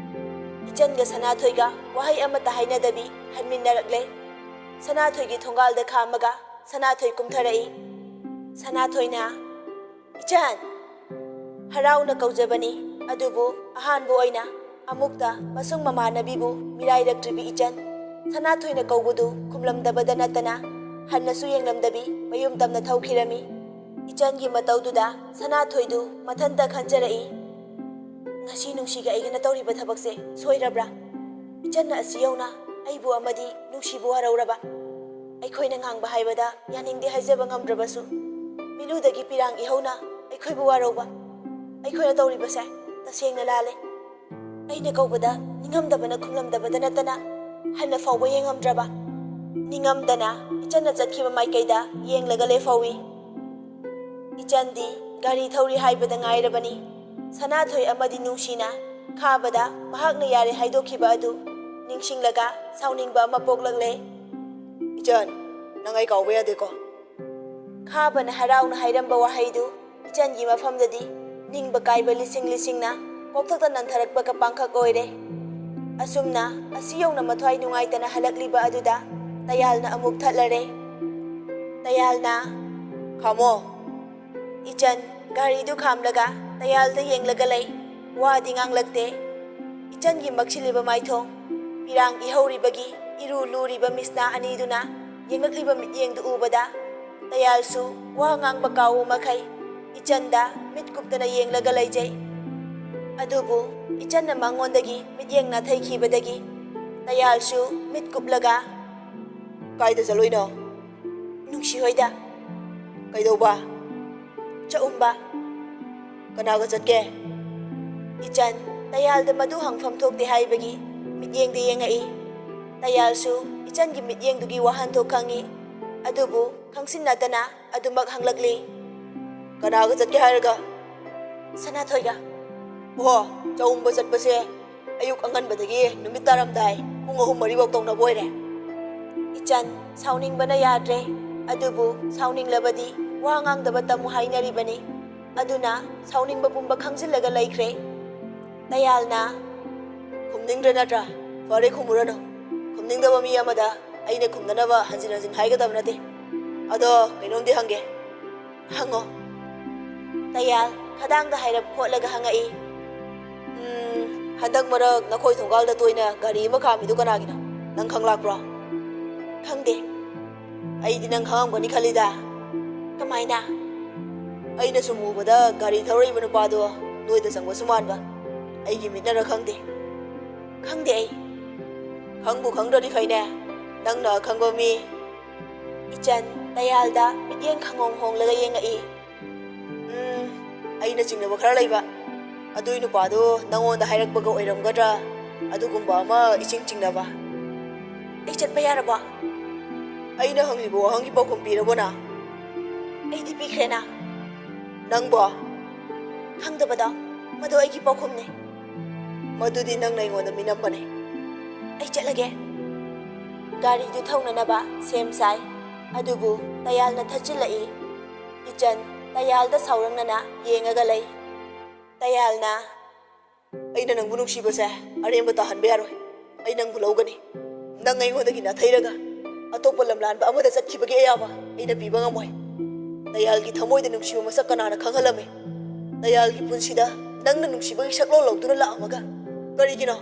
ꯏꯆꯟꯒ ꯁꯅꯥꯊꯣꯏꯒ ꯋꯥꯍꯩ ꯑꯃꯠꯇ ꯍꯥꯏꯅꯗꯕꯤ ꯍꯟꯃꯤꯟꯅꯔꯛꯂꯦ꯫ ꯁꯅꯥꯊꯣꯏꯒꯤ ꯊꯣꯡꯒꯥꯜꯗ ꯈꯥꯝꯃꯒ ꯁꯅꯥꯊꯣꯏ ꯀꯨꯝꯊꯔꯛꯏ꯫ ꯁꯅꯥꯊꯣꯏꯅ, "ꯏꯆꯟ!" ꯍꯔꯥꯎꯅ ꯀꯧꯖꯕꯅꯤ, ꯑꯗꯨꯕꯨ ꯑꯍꯥꯟꯕ ꯑꯣꯏꯅ ꯑꯃꯨꯛꯇ ꯃꯁꯨꯡ ꯃꯃꯥꯟꯅꯕꯤꯕꯨ ꯃꯤꯔꯥꯏꯔꯛꯇ꯭ꯔꯤꯕꯤ ꯏꯆꯟ, ꯁꯅꯥꯊꯣꯏꯅ ꯀꯧꯕꯗꯨ ꯈꯨꯝꯂꯝꯗꯕꯗ ꯅꯠꯇꯅ ꯍꯟꯅꯁꯨ ꯌꯦꯡꯂꯝꯗꯕꯤ ꯃꯌꯨꯝ ꯇꯝꯅ ꯊꯧꯈꯤꯔꯝꯃꯤ꯫ ꯏꯆꯟꯒꯤ ꯃꯇꯧꯗꯨꯗ ꯁꯅꯥꯊꯣꯏꯗꯨ ꯃꯊꯟꯇ ꯈꯟꯖꯔꯛꯏ, "ꯉꯁꯤ ꯅꯨꯡꯁꯤꯒ ꯑꯩꯒꯅ ꯇꯧꯔꯤꯕ ꯊꯕꯛꯁꯦ ꯁꯣꯏꯔꯕ꯭ꯔꯥ? ꯏꯆꯟꯅ ꯑꯁꯤ ꯌꯧꯅ ꯑꯩꯕꯨ ꯑꯃꯗꯤ ꯅꯨꯡꯁꯤꯕꯨ ꯋꯥꯔꯧꯔꯕ? ꯑꯩꯈꯣꯏꯅ ꯉꯥꯡꯕ ꯍꯥꯏꯕꯗ ꯌꯥꯅꯤꯡꯗꯦ ꯍꯥꯏꯖꯕ ꯉꯝꯗ꯭ꯔꯕꯁꯨ, ꯃꯤꯠꯂꯨꯗꯒꯤ ꯄꯤꯔꯥꯡ ꯏꯍꯧꯅ ꯑꯩꯈꯣꯏꯕꯨ ꯋꯥꯔꯧꯕ? ꯑꯩꯈꯣꯏꯅ ꯇꯧꯔꯤꯕꯁꯦ ꯇꯁꯦꯡꯅ ꯂꯥꯜꯂꯦ꯫ ꯑꯩꯅ ꯀꯧꯕꯗ ꯅꯤꯡꯉꯝꯗꯕꯅ ꯈꯨꯝꯂꯝꯗꯕꯗ ꯅꯠꯇꯅ ꯍꯟꯅ ꯐꯥꯎꯕ ꯌꯦꯡꯉꯝꯗ꯭ꯔꯕ?" ꯅꯤꯡꯉꯝꯗꯅ ꯏꯆꯟꯅ ꯆꯠꯈꯤꯕ ꯃꯥꯏꯀꯩꯗ ꯌꯦꯡꯂꯒ ꯂꯦꯞꯍꯧꯏ꯫ ꯏꯆꯟꯗꯤ ꯒꯥꯔꯤ ꯊꯧꯔꯤ ꯍꯥꯏꯕꯗ ꯉꯥꯏꯔꯕꯅꯤ꯫ ꯁꯅꯥꯊꯣꯏ ꯑꯃꯗꯤ ꯅꯨꯡꯁꯤꯅ ꯈꯥꯕꯗ ꯃꯍꯥꯛꯅ ꯌꯥꯔꯦ ꯍꯥꯏꯗꯣꯛꯈꯤꯕ ꯑꯗꯨ ꯅꯤꯡꯁꯤꯡꯂꯒ ꯁꯥꯎꯅꯤꯡꯕ ꯑꯃ ꯄꯣꯛꯂꯛꯂꯦ꯫ "ꯏꯆꯟ, ꯅꯪ ꯑꯩ ꯀꯥꯎꯕ ꯌꯥꯗꯦꯀꯣ?" ꯈꯥꯕꯅ ꯍꯔꯥꯎꯅ ꯍꯥꯏꯔꯝꯕ ꯋꯥꯍꯩꯗꯨ ꯏꯆꯟꯒꯤ ꯃꯐꯝꯗꯗꯤ ꯅꯤꯡꯕ ꯀꯥꯏꯕ ꯂꯤꯁꯤꯡ ꯂꯤꯁꯤꯡꯅ ꯀꯣꯛꯊꯛꯇ ꯅꯟꯊꯔꯛꯄꯒ ꯄꯥꯡꯈꯛ ꯑꯣꯏꯔꯦ꯫ ꯑꯁꯨꯝꯅ ꯑꯁꯤ ꯌꯧꯅ ꯃꯊ꯭ꯋꯥꯏ ꯅꯨꯡꯉꯥꯏꯇꯅ ꯍꯜꯂꯛꯂꯤꯕ ꯑꯗꯨꯗ ꯇꯌꯥꯜꯅ ꯑꯃꯨꯛ ꯊꯠꯂꯔꯦ꯫ ꯇꯌꯥꯜꯅ, "ꯈꯥꯝꯃꯣ!" ꯏꯆꯟ ꯒꯥꯔꯤꯗꯨ ꯈꯥꯝꯂꯒ ꯇꯌꯥꯜꯗ ꯌꯦꯡꯂꯒ ꯂꯩ꯫ ꯋꯥꯗꯤ ꯉꯥꯡꯂꯛꯇꯦ꯫ ꯏꯆꯟꯒꯤ ꯃꯛꯁꯤꯜꯂꯤꯕ ꯃꯥꯏꯊꯣꯡ, ꯄꯤꯔꯥꯡ ꯏꯍꯧꯔꯤꯕꯒꯤ ꯏꯔꯨ ꯂꯨꯔꯤꯕ ꯃꯤꯠꯁꯅꯥ ꯑꯅꯤꯗꯨꯅ ꯌꯦꯡꯂꯛꯂꯤꯕ ꯃꯤꯠꯌꯦꯡꯗꯨ ꯎꯕꯗ ꯇꯌꯥꯜꯁꯨ ꯋꯥ ꯉꯥꯡꯕ ꯀꯥꯎꯕ ꯃꯈꯩ ꯏꯆꯟꯗ ꯃꯤꯠ ꯀꯨꯞꯇꯅ ꯌꯦꯡꯂꯒ ꯂꯩꯖꯩ꯫ ꯑꯗꯨꯕꯨ ꯏꯆꯟꯅ ꯃꯉꯣꯟꯗꯒꯤ ꯃꯤꯠꯌꯦꯡ ꯅꯥꯊꯩꯈꯤꯕꯗꯒꯤ ꯇꯌꯥꯜꯁꯨ ꯃꯤꯠ ꯀꯨꯞꯂꯒ, "ꯀꯥꯏꯗ ꯆꯠꯂꯨꯏꯅꯣ?" "ꯅꯨꯡꯁꯤ ꯍꯣꯏꯗ꯫" "ꯀꯩꯗꯧꯕ?" "ꯆꯥꯛꯎꯝꯕ꯫" "ꯀꯅꯥꯒ ꯆꯠꯀꯦ?" ꯏꯆꯟ ꯇꯌꯥꯜꯗ ꯃꯗꯨ ꯍꯪꯐꯝ ꯊꯣꯛꯇꯦ ꯍꯥꯏꯕꯒꯤ ꯃꯤꯠꯌꯦꯡꯗ ꯌꯦꯡꯉꯛꯏ꯫ ꯇꯌꯥꯜꯁꯨ ꯏꯆꯟꯒꯤ ꯃꯤꯠꯌꯦꯡꯗꯨꯒꯤ ꯋꯥꯍꯟꯊꯣꯛ ꯈꯪꯏ꯫ ꯑꯗꯨꯕꯨ ꯈꯪꯁꯤꯟꯅꯗꯅ ꯑꯗꯨꯃꯛ ꯍꯪꯂꯛꯂꯤ꯫ "ꯀꯅꯥꯒ ꯆꯠꯀꯦ ꯍꯥꯏꯔꯒ?" "ꯁꯅꯥꯊꯣꯏꯒ꯫" "ꯑꯣ, ꯆꯥꯛꯎꯝꯕ ꯆꯠꯄꯁꯦ ꯑꯌꯨꯛ ꯑꯉꯟꯕꯗꯒꯤ ꯅꯨꯃꯤꯠ ꯇꯥꯔꯝꯗꯥꯏ ꯄꯨꯡ ꯑꯍꯨꯝ ꯃꯔꯤꯐꯥꯎ ꯇꯧꯅꯕ ꯑꯣꯏꯔꯦ꯫" ꯏꯆꯟ ꯁꯥꯎꯅꯤꯡꯕꯅ ꯌꯥꯗ꯭ꯔꯦ꯫ ꯑꯗꯨꯕꯨ ꯁꯥꯎꯅꯤꯡꯂꯕꯗꯤ ꯋꯥ ꯉꯥꯡꯗꯕ ꯇꯝꯃꯨ ꯍꯥꯏꯅꯔꯤꯕꯅꯤ꯫ ꯑꯗꯨꯅ ꯁꯥꯎꯅꯤꯡꯕ ꯄꯨꯝꯕ ꯈꯪꯖꯤꯜꯂꯒ ꯂꯩꯈ꯭ꯔꯦ꯫ ꯇꯌꯥꯜꯅ, "ꯈꯨꯝꯅꯤꯡꯗ꯭ꯔꯦ ꯅꯠꯇ꯭ꯔꯥ? ꯐꯔꯦ, ꯈꯨꯝꯃꯨꯔꯅꯨ꯫ ꯈꯨꯝꯅꯤꯡꯗꯕ ꯃꯤ ꯑꯃꯗ ꯑꯩꯅ ꯈꯨꯝꯅꯅꯕ ꯍꯟꯖꯤꯟ ꯍꯟꯖꯤꯟ ꯍꯥꯏꯒꯗꯕ ꯅꯠꯇꯦ꯫ ꯑꯗꯣ ꯀꯩꯅꯣꯝꯗꯤ ꯍꯪꯒꯦ꯫ ꯍꯪꯉꯣ꯫ ꯇꯌꯥꯜ ꯈꯗꯥꯡꯗ ꯍꯥꯏꯔꯞ ꯈꯣꯠꯂꯒ ꯍꯪꯉꯛꯏ꯫ "ꯎꯝ, ꯍꯟꯗꯛ ꯃꯔꯛ ꯅꯈꯣꯏ ꯊꯣꯡꯒꯥꯜꯗ ꯇꯣꯏꯅ ꯒꯥꯔꯤ ꯑꯃ ꯈꯥꯝꯃꯤꯗꯨ ꯀꯅꯥꯒꯤꯅꯣ? ꯅꯪ ꯈꯪꯂꯥꯛꯄ꯭ꯔꯣ?" "ꯈꯪꯗꯦ꯫ ꯑꯩꯗꯤ ꯅꯪ ꯈꯪꯉꯝꯒꯅꯤ ꯈꯜꯂꯤꯗ꯫" "ꯀꯃꯥꯏꯅ?" "ꯑꯩꯅ ꯁꯨꯝ ꯎꯕꯗ ꯒꯥꯔꯤ ꯊꯧꯔꯛꯏꯕ ꯅꯨꯄꯥꯗꯣ ꯅꯣꯏꯗ ꯆꯪꯕꯁꯨ ꯃꯥꯟꯕ꯫ ꯑꯩꯒꯤ ꯃꯤꯠꯅꯔ ꯈꯪꯗꯦ꯫" "ꯈꯪꯗꯦ ꯑꯩ꯫" "ꯈꯪꯕꯨ ꯈꯪꯗ꯭ꯔꯗꯤ ꯐꯩꯅꯦ꯫ ꯅꯪꯅ ꯑꯈꯪꯕ ꯃꯤ꯫" ꯏꯆꯟ ꯇꯌꯥꯜꯗ ꯃꯤꯠꯌꯦꯡ ꯈꯪꯍꯣꯡ ꯍꯣꯡꯂꯒ ꯌꯦꯡꯉꯛꯏ꯫ "ꯎꯝ, ꯑꯩꯅ ꯆꯤꯡꯅꯕ ꯈꯔ ꯂꯩꯕ꯫ ꯑꯗꯨꯏ ꯅꯨꯄꯥꯗꯨ ꯅꯪꯉꯣꯟꯗ ꯍꯥꯏꯔꯛꯄꯒ ꯑꯣꯏꯔꯝꯒꯗ꯭ꯔꯥ? ꯑꯗꯨꯒꯨꯝꯕ ꯑꯃ ꯏꯆꯤꯡ ꯆꯤꯡꯅꯕ꯫" "ꯑꯩ ꯆꯠꯄ ꯌꯥꯔꯕꯣ?" "ꯑꯩꯅ ꯍꯪꯂꯤꯕ ꯋꯥꯍꯪꯒꯤ ꯄꯥꯎꯈꯨꯝ ꯄꯤꯔꯕꯣ ꯅꯪ?" "ꯑꯩꯗꯤ ꯄꯤꯈ꯭ꯔꯦꯅ꯫" "ꯅꯪꯕꯣ?" "ꯈꯪꯗꯕꯗꯣ, ꯃꯗꯨ ꯑꯩꯒꯤ ꯄꯥꯎꯈꯨꯝꯅꯤ꯫" "ꯃꯗꯨꯗꯤ ꯅꯪꯅ ꯑꯩꯉꯣꯟꯗ ꯃꯤꯅꯝꯕꯅꯤ꯫" "ꯑꯩ ꯆꯠꯂꯒꯦ꯫" ꯒꯥꯔꯤꯗꯨ ꯊꯧꯅꯅꯕ ꯁꯦꯝ ꯁꯥꯏ꯫ ꯑꯗꯨꯕꯨ ꯇꯌꯥꯜꯅ ꯊꯠꯆꯤꯜꯂꯛꯏ꯫ ꯏꯆꯟ ꯇꯌꯥꯜꯗ ꯁꯥꯎꯔꯪꯅꯅ ꯌꯦꯡꯉꯒ ꯂꯩ꯫ ꯇꯌꯥꯜꯅ, "ꯑꯩꯅ ꯅꯪꯕꯨ ꯅꯨꯡꯁꯤꯕꯁꯦ ꯑꯔꯦꯝꯕ ꯇꯥꯍꯟꯕ ꯌꯥꯔꯣꯏ꯫ ꯑꯩ ꯅꯪꯕꯨ ꯂꯧꯒꯅꯤ꯫ ꯅꯪ ꯑꯩꯉꯣꯟꯗꯒꯤ ꯅꯥꯊꯩꯔꯒ ꯑꯇꯣꯞꯄ ꯂꯝꯂꯥꯟꯕ ꯑꯃꯗ ꯆꯠꯈꯤꯕꯒꯤ ꯑꯌꯥꯕ ꯑꯩꯅ ꯄꯤꯕ ꯉꯝꯃꯣꯏ꯫" ꯇꯌꯥꯜꯒꯤ ꯊꯃꯣꯏꯗ ꯅꯨꯡꯁꯤꯕ ꯃꯁꯛ ꯀꯅꯥꯅ ꯈꯪꯍꯜꯂꯝꯃꯤ? ꯇꯌꯥꯜꯒꯤ ꯄꯨꯟꯁꯤꯗ ꯅꯪꯅ ꯅꯨꯡꯁꯤꯕꯒꯤ ꯁꯛꯂꯣꯟ ꯂꯧꯗꯨꯅ ꯂꯥꯛꯑꯝꯃꯒ ꯀꯔꯤꯒꯤꯅꯣ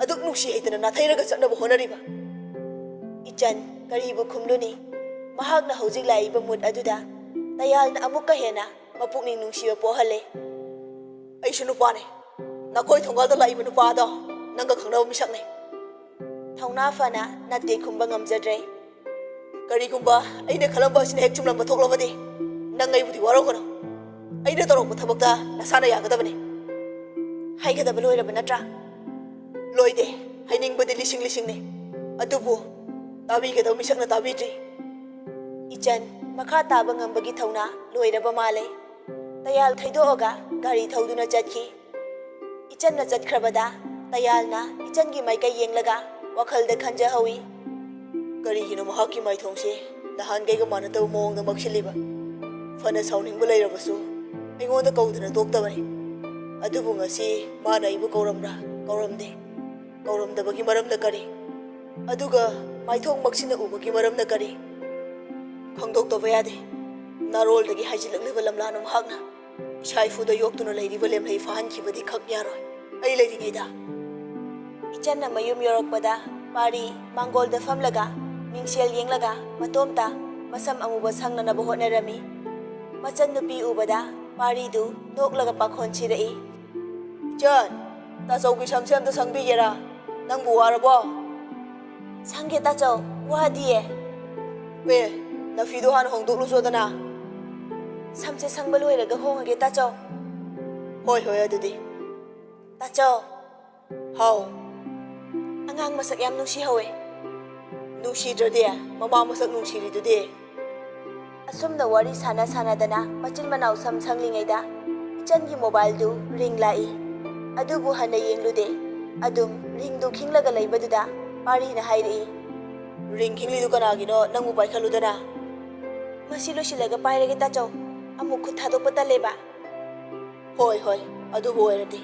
ꯑꯗꯨꯛ ꯅꯨꯡꯁꯤ ꯍꯩꯇꯅ ꯅꯥꯊꯩꯔꯒ ꯆꯠꯅꯕ ꯍꯣꯠꯅꯔꯤꯕ? ꯏꯆꯟ ꯀꯔꯤꯕꯨ ꯈꯨꯝꯂꯨꯅꯤ? ꯃꯍꯥꯛꯅ ꯍꯧꯖꯤꯛ ꯂꯥꯛꯏꯕ ꯃꯨꯠ ꯑꯗꯨꯗ ꯇꯌꯥꯜꯅ ꯑꯃꯨꯛꯀ ꯍꯦꯟꯅ ꯃꯄꯨꯛꯅꯤꯡ ꯅꯨꯡꯁꯤꯕ ꯄꯣꯛꯍꯜꯂꯦ꯫ "ꯑꯩꯁꯨ ꯅꯨꯄꯥꯅꯦ꯫ ꯅꯈꯣꯏ ꯊꯣꯡꯒꯥꯜꯗ ꯂꯥꯛꯏꯕ ꯅꯨꯄꯥ ꯑꯗꯣ ꯅꯪꯒ ꯈꯪꯅꯕ ꯃꯤꯁꯛꯅꯤ꯫" ꯊꯧꯅꯥ ꯐꯅ ꯅꯠꯇꯦ ꯈꯨꯝꯕ ꯉꯝꯖꯗ꯭ꯔꯦ꯫ "ꯀꯔꯤꯒꯨꯝꯕ ꯑꯩꯅ ꯈꯜꯂꯝꯕ ꯑꯁꯤꯅ ꯍꯦꯛ ꯆꯨꯝꯂꯝꯕ ꯊꯣꯛꯂꯕꯗꯤ ꯅꯪ ꯑꯩꯕꯨꯗꯤ ꯋꯥꯔꯧꯒꯅꯨ꯫ ꯑꯩꯅ ꯇꯧꯔꯛꯄ ꯊꯕꯛꯇ ꯅꯁꯥꯅ ꯌꯥꯒꯗꯕꯅꯤ꯫" "ꯍꯥꯏꯒꯗꯕ ꯂꯣꯏꯔꯕ ꯅꯠꯇ꯭ꯔꯥ?" "ꯂꯣꯏꯗꯦ꯫ ꯍꯥꯏꯅꯤꯡꯕꯗꯤ ꯂꯤꯁꯤꯡ ꯂꯤꯁꯤꯡꯅꯤ꯫ ꯑꯗꯨꯕꯨ ꯇꯥꯕꯤꯒꯗꯕ ꯃꯤꯁꯛꯅ ꯇꯥꯕꯤꯗ꯭ꯔꯤ꯫" ꯏꯆꯟ ꯃꯈꯥ ꯇꯥꯕ ꯉꯝꯕꯒꯤ ꯊꯧꯅꯥ ꯂꯣꯏꯔꯕ ꯃꯥꯜꯂꯦ꯫ ꯇꯌꯥꯜ ꯊꯩꯗꯣꯛꯑꯒ ꯒꯥꯔꯤ ꯊꯧꯗꯨꯅ ꯆꯠꯈꯤ꯫ ꯏꯆꯟꯅ ꯆꯠꯈ꯭ꯔꯕꯗ ꯇꯌꯥꯜꯅ ꯏꯆꯟꯒꯤ ꯃꯥꯏꯀꯩ ꯌꯦꯡꯂꯒ ꯋꯥꯈꯜꯗ ꯈꯟꯖꯍꯧꯏ꯫ "ꯀꯔꯤꯒꯤꯅꯣ ꯃꯍꯥꯛꯀꯤ ꯃꯥꯏꯊꯣꯡꯁꯦ ꯅꯍꯥꯟꯈꯩꯒ ꯃꯥꯟꯅꯗꯕ ꯃꯑꯣꯡꯗ ꯃꯛꯁꯤꯜꯂꯤꯕ? ꯐꯅ ꯁꯥꯎꯅꯤꯡꯕ ꯂꯩꯔꯕꯁꯨ ꯑꯩꯉꯣꯟꯗ ꯀꯧꯗꯅ ꯇꯣꯛꯇꯕꯅꯤ꯫ ꯑꯗꯨꯕꯨ ꯉꯁꯤ ꯃꯥꯅ ꯑꯩꯕꯨ ꯀꯧꯔꯝꯕ꯭ꯔꯥ? ꯀꯧꯔꯝꯗꯦ꯫ ꯀꯧꯔꯝꯗꯕꯒꯤ ꯃꯔꯝꯅ ꯀꯔꯤ? ꯑꯗꯨꯒ ꯃꯥꯏꯊꯣꯡꯃꯛꯁꯤꯅ ꯎꯕꯒꯤ ꯃꯔꯝꯅ ꯀꯔꯤ? ꯈꯪꯗꯣꯛꯇꯕ ꯌꯥꯗꯦ꯫ ꯅꯥꯔꯣꯜꯗꯒꯤ ꯍꯥꯏꯖꯤꯜꯂꯛꯂꯤꯕ ꯂꯝꯂꯥꯅ ꯃꯍꯥꯛꯅ ꯏꯁꯥ ꯏꯐꯨꯗ ꯌꯣꯛꯇꯨꯅ ꯂꯩꯔꯤꯕ ꯂꯦꯝꯂꯩ ꯐꯥꯍꯟꯈꯤꯕꯗꯤ ꯈꯛ ꯌꯥꯔꯣꯏ꯫ ꯑꯩ ꯂꯩꯔꯤꯉꯩꯗ꯫ ꯏꯆꯟꯅ ꯃꯌꯨꯝ ꯌꯧꯔꯛꯄꯗ ꯄꯥꯔꯤ ꯃꯥꯡꯒꯣꯜꯗ ꯐꯝꯂꯒ ꯃꯤꯡꯁꯦꯜ ꯌꯦꯡꯂꯒ ꯃꯇꯣꯝꯇ ꯃꯁꯝ ꯑꯃꯨꯕ ꯁꯪꯅꯅꯕ ꯍꯣꯠꯅꯔꯝꯃꯤ꯫ ꯃꯆꯟꯅꯨꯄꯤ ꯎꯕꯗ ꯄꯥꯔꯤꯗꯨ ꯅꯣꯛꯂꯒ ꯄꯥꯈꯣꯟ ꯁꯤꯔꯛꯏ꯫ "ꯏꯆꯟ, ꯇꯥꯆꯧꯒꯤ ꯁꯝꯁꯦ ꯑꯝꯇ ꯁꯪꯕꯤꯒꯦꯔꯥ? ꯅꯪꯕꯨ ꯋꯥꯔꯕꯣ?" "ꯁꯪꯒꯦ ꯇꯥꯆꯧ, ꯋꯥꯗꯤꯌꯦ꯫" "ꯑꯦ, ꯅꯐꯤꯗꯣ ꯍꯥꯟꯅ ꯍꯣꯡꯗꯣꯛꯂꯨꯆꯣꯗꯅ꯫" "ꯁꯝꯁꯦ ꯁꯪꯕ ꯂꯣꯏꯔꯒ ꯍꯣꯡꯉꯒꯦ ꯇꯥꯆꯧ꯫" "ꯍꯣꯏ, ꯍꯣꯏ, ꯑꯗꯨꯗꯤ꯫" "ꯇꯥꯆꯧ꯫" "ꯍꯥꯎ꯫" "ꯑꯉꯥꯡ ꯃꯁꯛ ꯌꯥꯝ ꯅꯨꯡꯁꯤꯍꯧꯋꯦ꯫" "ꯅꯨꯡꯁꯤꯗ꯭ꯔꯗꯤ? ꯃꯃꯥ ꯃꯁꯛ ꯅꯨꯡꯁꯤꯔꯤꯗꯨꯗꯤ꯫" ꯑꯁꯨꯝꯅ ꯋꯥꯔꯤ ꯁꯥꯟꯅ ꯁꯥꯟꯅꯗꯅ ꯃꯆꯤꯟ ꯃꯅꯥꯎ ꯁꯝ ꯁꯪꯂꯤꯉꯩꯗ ꯏꯆꯟꯒꯤ ꯃꯣꯕꯥꯏꯜꯗꯨ ꯔꯤꯡ ꯂꯥꯛꯏ꯫ ꯑꯗꯨꯕꯨ ꯍꯟꯅ ꯌꯦꯡꯂꯨꯗꯦ꯫ ꯑꯗꯨꯝ ꯔꯤꯡꯗꯨ ꯈꯤꯡꯂꯒ ꯂꯩꯕꯗꯨꯗ ꯄꯥꯔꯤꯅ ꯍꯥꯏꯔꯛꯏ꯫ "ꯔꯤꯡ ꯈꯤꯡꯂꯤꯗꯨ ꯀꯅꯥꯒꯤꯅꯣ? ꯅꯪꯕꯨ ꯄꯥꯏꯈꯠꯂꯨꯗꯅ꯫" "ꯃꯁꯤ ꯂꯣꯏꯁꯤꯜꯂꯒ ꯄꯥꯏꯔꯒꯦ ꯇꯥꯆꯧ꯫ ꯑꯃꯨꯛ ꯈꯨꯠ ꯊꯥꯗꯣꯛꯄ ꯇꯜꯂꯦꯕ꯫" "ꯍꯣꯏ, ꯍꯣꯏ, ꯑꯗꯨꯕꯨ ꯑꯣꯏꯔꯗꯤ꯫"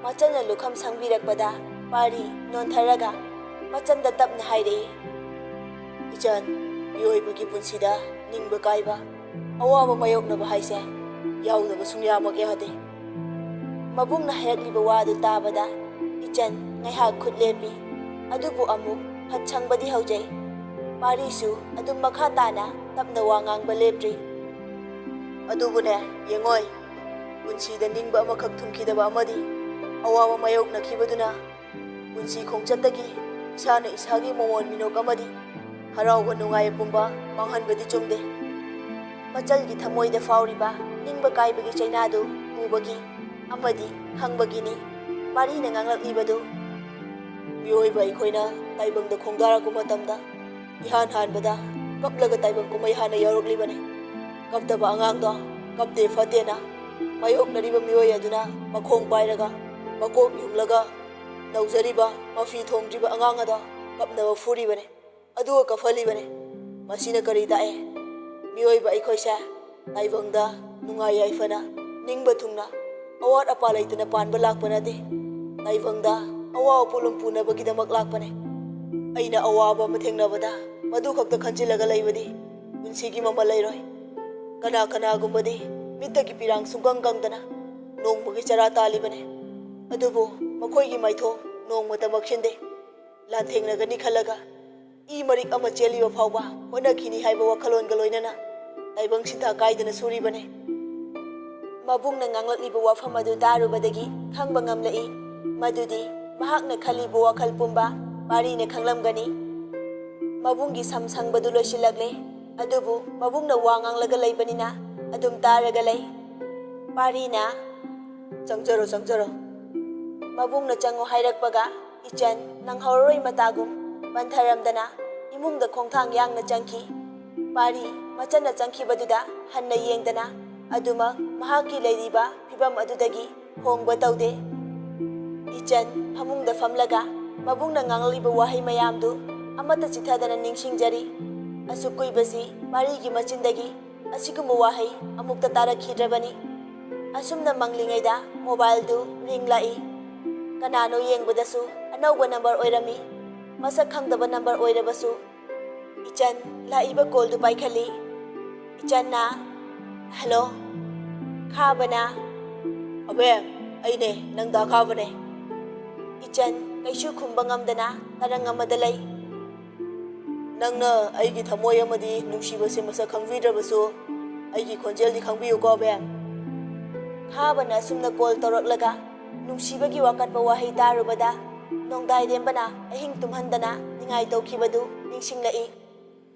ꯃꯆꯟꯅ ꯂꯨꯈꯝ ꯁꯪꯕꯤꯔꯛꯄꯗ ꯄꯥꯔꯤ ꯅꯣꯟꯊꯔꯒ ꯃꯆꯟꯗ ꯇꯞꯅ ꯍꯥꯏꯔꯛꯏ꯫ "ꯏꯆꯟ, ꯃꯤꯑꯣꯏꯕꯒꯤ ꯄꯨꯟꯁꯤꯗ ꯅꯤꯡꯕ ꯀꯥꯏꯕ, ꯑꯋꯥꯕ ꯃꯥꯌꯣꯛꯅꯕ ꯍꯥꯏꯁꯦ ꯌꯥꯎꯗꯕ ꯁꯨꯡꯌꯥꯃꯛ ꯌꯥꯗꯦ꯫" ꯃꯕꯨꯡꯅ ꯍꯥꯏꯔꯛꯂꯤꯕ ꯋꯥꯗꯨ ꯇꯥꯕꯗ ꯏꯆꯟ ꯉꯥꯏꯍꯥꯛ ꯈꯨꯠ ꯂꯦꯞꯄꯤ꯫ ꯑꯗꯨꯕꯨ ꯑꯃꯨꯛ ꯐꯠ ꯁꯪꯕꯗꯤ ꯍꯧꯖꯩ꯫ ꯄꯥꯔꯤꯁꯨ ꯑꯗꯨꯝ ꯃꯈꯥ ꯇꯥꯅ ꯇꯞꯅ ꯋꯥ ꯉꯥꯡꯕ ꯂꯦꯞꯇ꯭ꯔꯤ꯫ "ꯑꯗꯨꯕꯨꯅꯦ, ꯌꯦꯡꯉꯣꯏ, ꯄꯨꯟꯁꯤꯗ ꯅꯤꯡꯕ ꯑꯃꯈꯛ ꯊꯨꯡꯈꯤꯗꯕ ꯑꯃꯗꯤ ꯑꯋꯥꯕ ꯃꯥꯌꯣꯛꯅꯈꯤꯕꯗꯨꯅ ꯄꯨꯟꯁꯤ ꯈꯣꯡꯆꯠꯇꯒꯤ ꯏꯁꯥꯅ ꯏꯁꯥꯒꯤ ꯃꯣꯃꯣꯟ ꯃꯤꯅꯣꯛ ꯑꯃꯗꯤ ꯍꯔꯥꯎꯕ ꯅꯨꯡꯉꯥꯏꯕ ꯄꯨꯝꯕ ꯃꯥꯡꯍꯟꯕꯗꯤ ꯆꯨꯝꯗꯦ꯫" ꯃꯆꯜꯒꯤ ꯊꯃꯣꯏꯗ ꯐꯥꯎꯔꯤꯕ ꯅꯤꯡꯕ ꯀꯥꯏꯕꯒꯤ ꯆꯩꯅꯥꯗꯨ ꯎꯕꯒꯤ ꯑꯃꯗꯤ ꯈꯪꯕꯒꯤꯅꯤ ꯄꯥꯔꯤꯅ ꯉꯥꯡꯂꯛꯂꯤꯕꯗꯨ꯫ ꯃꯤꯑꯣꯏꯕ ꯑꯩꯈꯣꯏꯅ ꯇꯥꯏꯕꯪꯗ ꯈꯣꯡꯗꯥꯔꯛꯄ ꯃꯇꯝꯗ ꯏꯍꯥꯟ ꯍꯥꯟꯕꯗ ꯀꯞꯂꯒ ꯇꯥꯏꯕꯪ ꯀꯨꯝꯍꯩ ꯍꯥꯟꯅ ꯌꯥꯎꯔꯛꯂꯤꯕꯅꯤ꯫ ꯀꯞꯇꯕ ꯑꯉꯥꯡꯗꯣ ꯀꯞꯇꯦ ꯐꯠꯇꯦꯅ ꯃꯥꯌꯣꯛꯅꯔꯤꯕ ꯃꯤꯑꯣꯏ ꯑꯗꯨꯅ ꯃꯈꯣꯡ ꯄꯥꯏꯔꯒ ꯃꯀꯣꯛ ꯌꯨꯡꯂꯒ ꯂꯧꯖꯔꯤꯕ ꯃꯐꯤ ꯊꯣꯡꯗ꯭ꯔꯤꯕ ꯑꯉꯥꯡ ꯑꯗꯣ ꯀꯞꯅꯕ ꯐꯨꯔꯤꯕꯅꯤ꯫ ꯑꯗꯨꯒ ꯀꯞꯍꯜꯂꯤꯕꯅꯤ꯫ ꯃꯁꯤꯅ ꯀꯔꯤ ꯇꯥꯛꯑꯦ? ꯃꯤꯑꯣꯏꯕ ꯑꯩꯈꯣꯏꯁꯦ ꯇꯥꯏꯕꯪꯗ ꯅꯨꯡꯉꯥꯏ ꯌꯥꯏꯐꯅ, ꯅꯤꯡꯕ ꯊꯨꯡꯅ, ꯑꯋꯥꯠ ꯑꯄꯥ ꯂꯩꯇꯅ ꯄꯥꯟꯕ ꯂꯥꯛꯄ ꯅꯠꯇꯦ꯫ ꯇꯥꯏꯕꯪꯗ ꯑꯋꯥꯕ ꯄꯣꯠꯂꯨꯝ ꯄꯨꯅꯕꯒꯤꯗꯃꯛ ꯂꯥꯛꯄꯅꯦ꯫ ꯑꯩꯅ ꯑꯋꯥꯕ ꯑꯃ ꯊꯦꯡꯅꯕꯗ ꯃꯗꯨ ꯈꯛꯇ ꯈꯟꯖꯤꯜꯂꯒ ꯂꯩꯕꯗꯤ ꯄꯨꯟꯁꯤꯒꯤ ꯃꯃꯜ ꯂꯩꯔꯣꯏ꯫ ꯀꯅꯥ ꯀꯅꯥꯒꯨꯝꯕꯗꯤ ꯃꯤꯠꯇꯒꯤ ꯄꯤꯔꯥꯡ ꯁꯨꯡꯀꯪ ꯀꯪꯗꯅ ꯅꯣꯡꯃꯒꯤ ꯆꯔꯥ ꯇꯥꯜꯂꯤꯕꯅꯤ꯫ ꯑꯗꯨꯕꯨ ꯃꯈꯣꯏꯒꯤ ꯃꯥꯏꯊꯣꯡ ꯅꯣꯡꯃꯇ ꯃꯛꯁꯤꯟꯗꯦ꯫ ꯂꯥꯟꯊꯦꯡꯅꯒꯅꯤ ꯈꯜꯂꯒ ꯏ ꯃꯔꯤꯛ ꯑꯃ ꯆꯦꯜꯂꯤꯕ ꯐꯥꯎꯕ ꯍꯣꯠꯅꯈꯤꯅꯤ ꯍꯥꯏꯕ ꯋꯥꯈꯜꯂꯣꯟꯒ ꯂꯣꯏꯅꯅ ꯇꯥꯏꯕꯪ ꯁꯤꯟꯊꯥ ꯀꯥꯏꯗꯅ ꯁꯨꯔꯤꯕꯅꯤ꯫ ꯃꯕꯨꯡꯅ ꯉꯥꯡꯂꯛꯂꯤꯕ ꯋꯥꯐꯝ ꯑꯗꯨ ꯇꯥꯔꯨꯕꯗꯒꯤ ꯈꯪꯕ ꯉꯝꯂꯛꯏ ꯃꯗꯨꯗꯤ ꯃꯍꯥꯛꯅ ꯈꯜꯂꯤꯕ ꯋꯥꯈꯜ ꯄꯨꯝꯕ ꯄꯥꯔꯤꯅ ꯈꯪꯂꯝꯒꯅꯤ꯫ ꯃꯕꯨꯡꯒꯤ ꯁꯝ ꯁꯪꯕꯗꯨ ꯂꯣꯏꯁꯤꯜꯂꯛꯂꯦ, ꯑꯗꯨꯕꯨ ꯃꯕꯨꯡꯅ ꯋꯥ ꯉꯥꯡꯂꯒ ꯂꯩꯕꯅꯤꯅ ꯑꯗꯨꯝ ꯇꯥꯔꯒ ꯂꯩ꯫ ꯄꯥꯔꯤꯅ, "ꯆꯪꯖꯔꯣ, ꯆꯪꯖꯔꯣ꯫" ꯃꯕꯨꯡꯅ ꯆꯪꯉꯨ ꯍꯥꯏꯔꯛꯄꯒ ꯏꯆꯟ ꯅꯪꯍꯧꯔꯔꯣꯏ ꯃꯇꯥꯒꯨꯝ ꯄꯟꯊꯔꯝꯗꯅ ꯏꯃꯨꯡꯗ ꯈꯣꯡꯊꯥꯡ ꯌꯥꯡꯅ ꯆꯪꯈꯤ꯫ ꯄꯥꯔꯤ ꯃꯆꯟꯅ ꯆꯪꯈꯤꯕꯗꯨꯗ ꯍꯟꯅ ꯌꯦꯡꯗꯅ ꯑꯗꯨꯃꯛ ꯃꯍꯥꯛꯀꯤ ꯂꯩꯔꯤꯕ ꯐꯤꯚꯝ ꯑꯗꯨꯗꯒꯤ ꯍꯣꯡꯕ ꯇꯧꯗꯦ꯫ ꯏꯆꯟ ꯐꯃꯨꯡꯗ ꯐꯝꯂꯒ ꯃꯕꯨꯡꯅ ꯉꯥꯡꯂꯤꯕ ꯋꯥꯍꯩ ꯃꯌꯥꯝꯗꯨ ꯑꯃꯠꯇ ꯆꯤꯊꯗꯅ ꯅꯤꯡꯁꯤꯡꯖꯔꯤ꯫ ꯑꯁꯨꯛ ꯀꯨꯏꯕꯁꯤ ꯄꯥꯔꯤꯒꯤ ꯃꯆꯤꯟꯗꯒꯤ ꯑꯁꯤꯒꯨꯝꯕ ꯋꯥꯍꯩ ꯑꯃꯨꯛꯇ ꯇꯥꯔꯛꯈꯤꯗ꯭ꯔꯕꯅꯤ꯫ ꯑꯁꯨꯝꯅ ꯃꯪꯂꯤꯉꯩꯗ ꯃꯣꯕꯥꯏꯜꯗꯨ ꯔꯤꯡ ꯂꯥꯛꯏ꯫ ꯀꯅꯥꯅꯣ ꯌꯦꯡꯕꯗꯁꯨ ꯑꯅꯧꯕ ꯅꯝꯕꯔ ꯑꯣꯏꯔꯝꯃꯤ꯫ ꯃꯁꯛ ꯈꯪꯗꯕ ꯅꯝꯕꯔ ꯑꯣꯏꯔꯕꯁꯨ ꯏꯆꯟ ꯂꯥꯛꯏꯕ ꯀꯣꯜꯗꯨ ꯄꯥꯏꯈꯠꯂꯤ꯫ ꯏꯆꯟꯅ, "ꯍꯜꯂꯣ?" ꯈꯥꯕꯅ, "ꯑꯕꯦꯝ, ꯑꯩꯅꯦ, ꯅꯪꯗ ꯈꯥꯕꯅꯦ꯫" ꯏꯆꯟ ꯀꯩꯁꯨ ꯈꯨꯝꯕ ꯉꯝꯗꯅ ꯇꯔꯪ ꯑꯃꯗ ꯂꯩ꯫ "ꯅꯪꯅ ꯑꯩꯒꯤ ꯊꯃꯣꯏ ꯑꯃꯗꯤ ꯅꯨꯡꯁꯤꯕꯁꯦ ꯃꯁꯛ ꯈꯪꯕꯤꯗ꯭ꯔꯕꯁꯨ ꯑꯩꯒꯤ ꯈꯣꯟꯖꯦꯜꯗꯤ ꯈꯪꯕꯤꯌꯨꯀꯣ, ꯑꯕꯦꯝ꯫" ꯈꯥꯕꯅ ꯑꯁꯨꯝꯅ ꯀꯣꯜ ꯇꯧꯔꯛꯂꯒ ꯅꯨꯡꯁꯤꯕꯒꯤ ꯋꯥꯀꯠꯄ ꯋꯥꯍꯩ ꯇꯥꯔꯨꯕꯗ ꯅꯣꯡꯗꯥꯏꯔꯦꯝꯕꯅ ꯑꯍꯤꯡ ꯇꯨꯝꯍꯟꯗꯅ ꯅꯤꯡꯉꯥꯏ ꯇꯧꯈꯤꯕꯗꯨ ꯅꯤꯡꯁꯤꯡꯂꯛꯏ꯫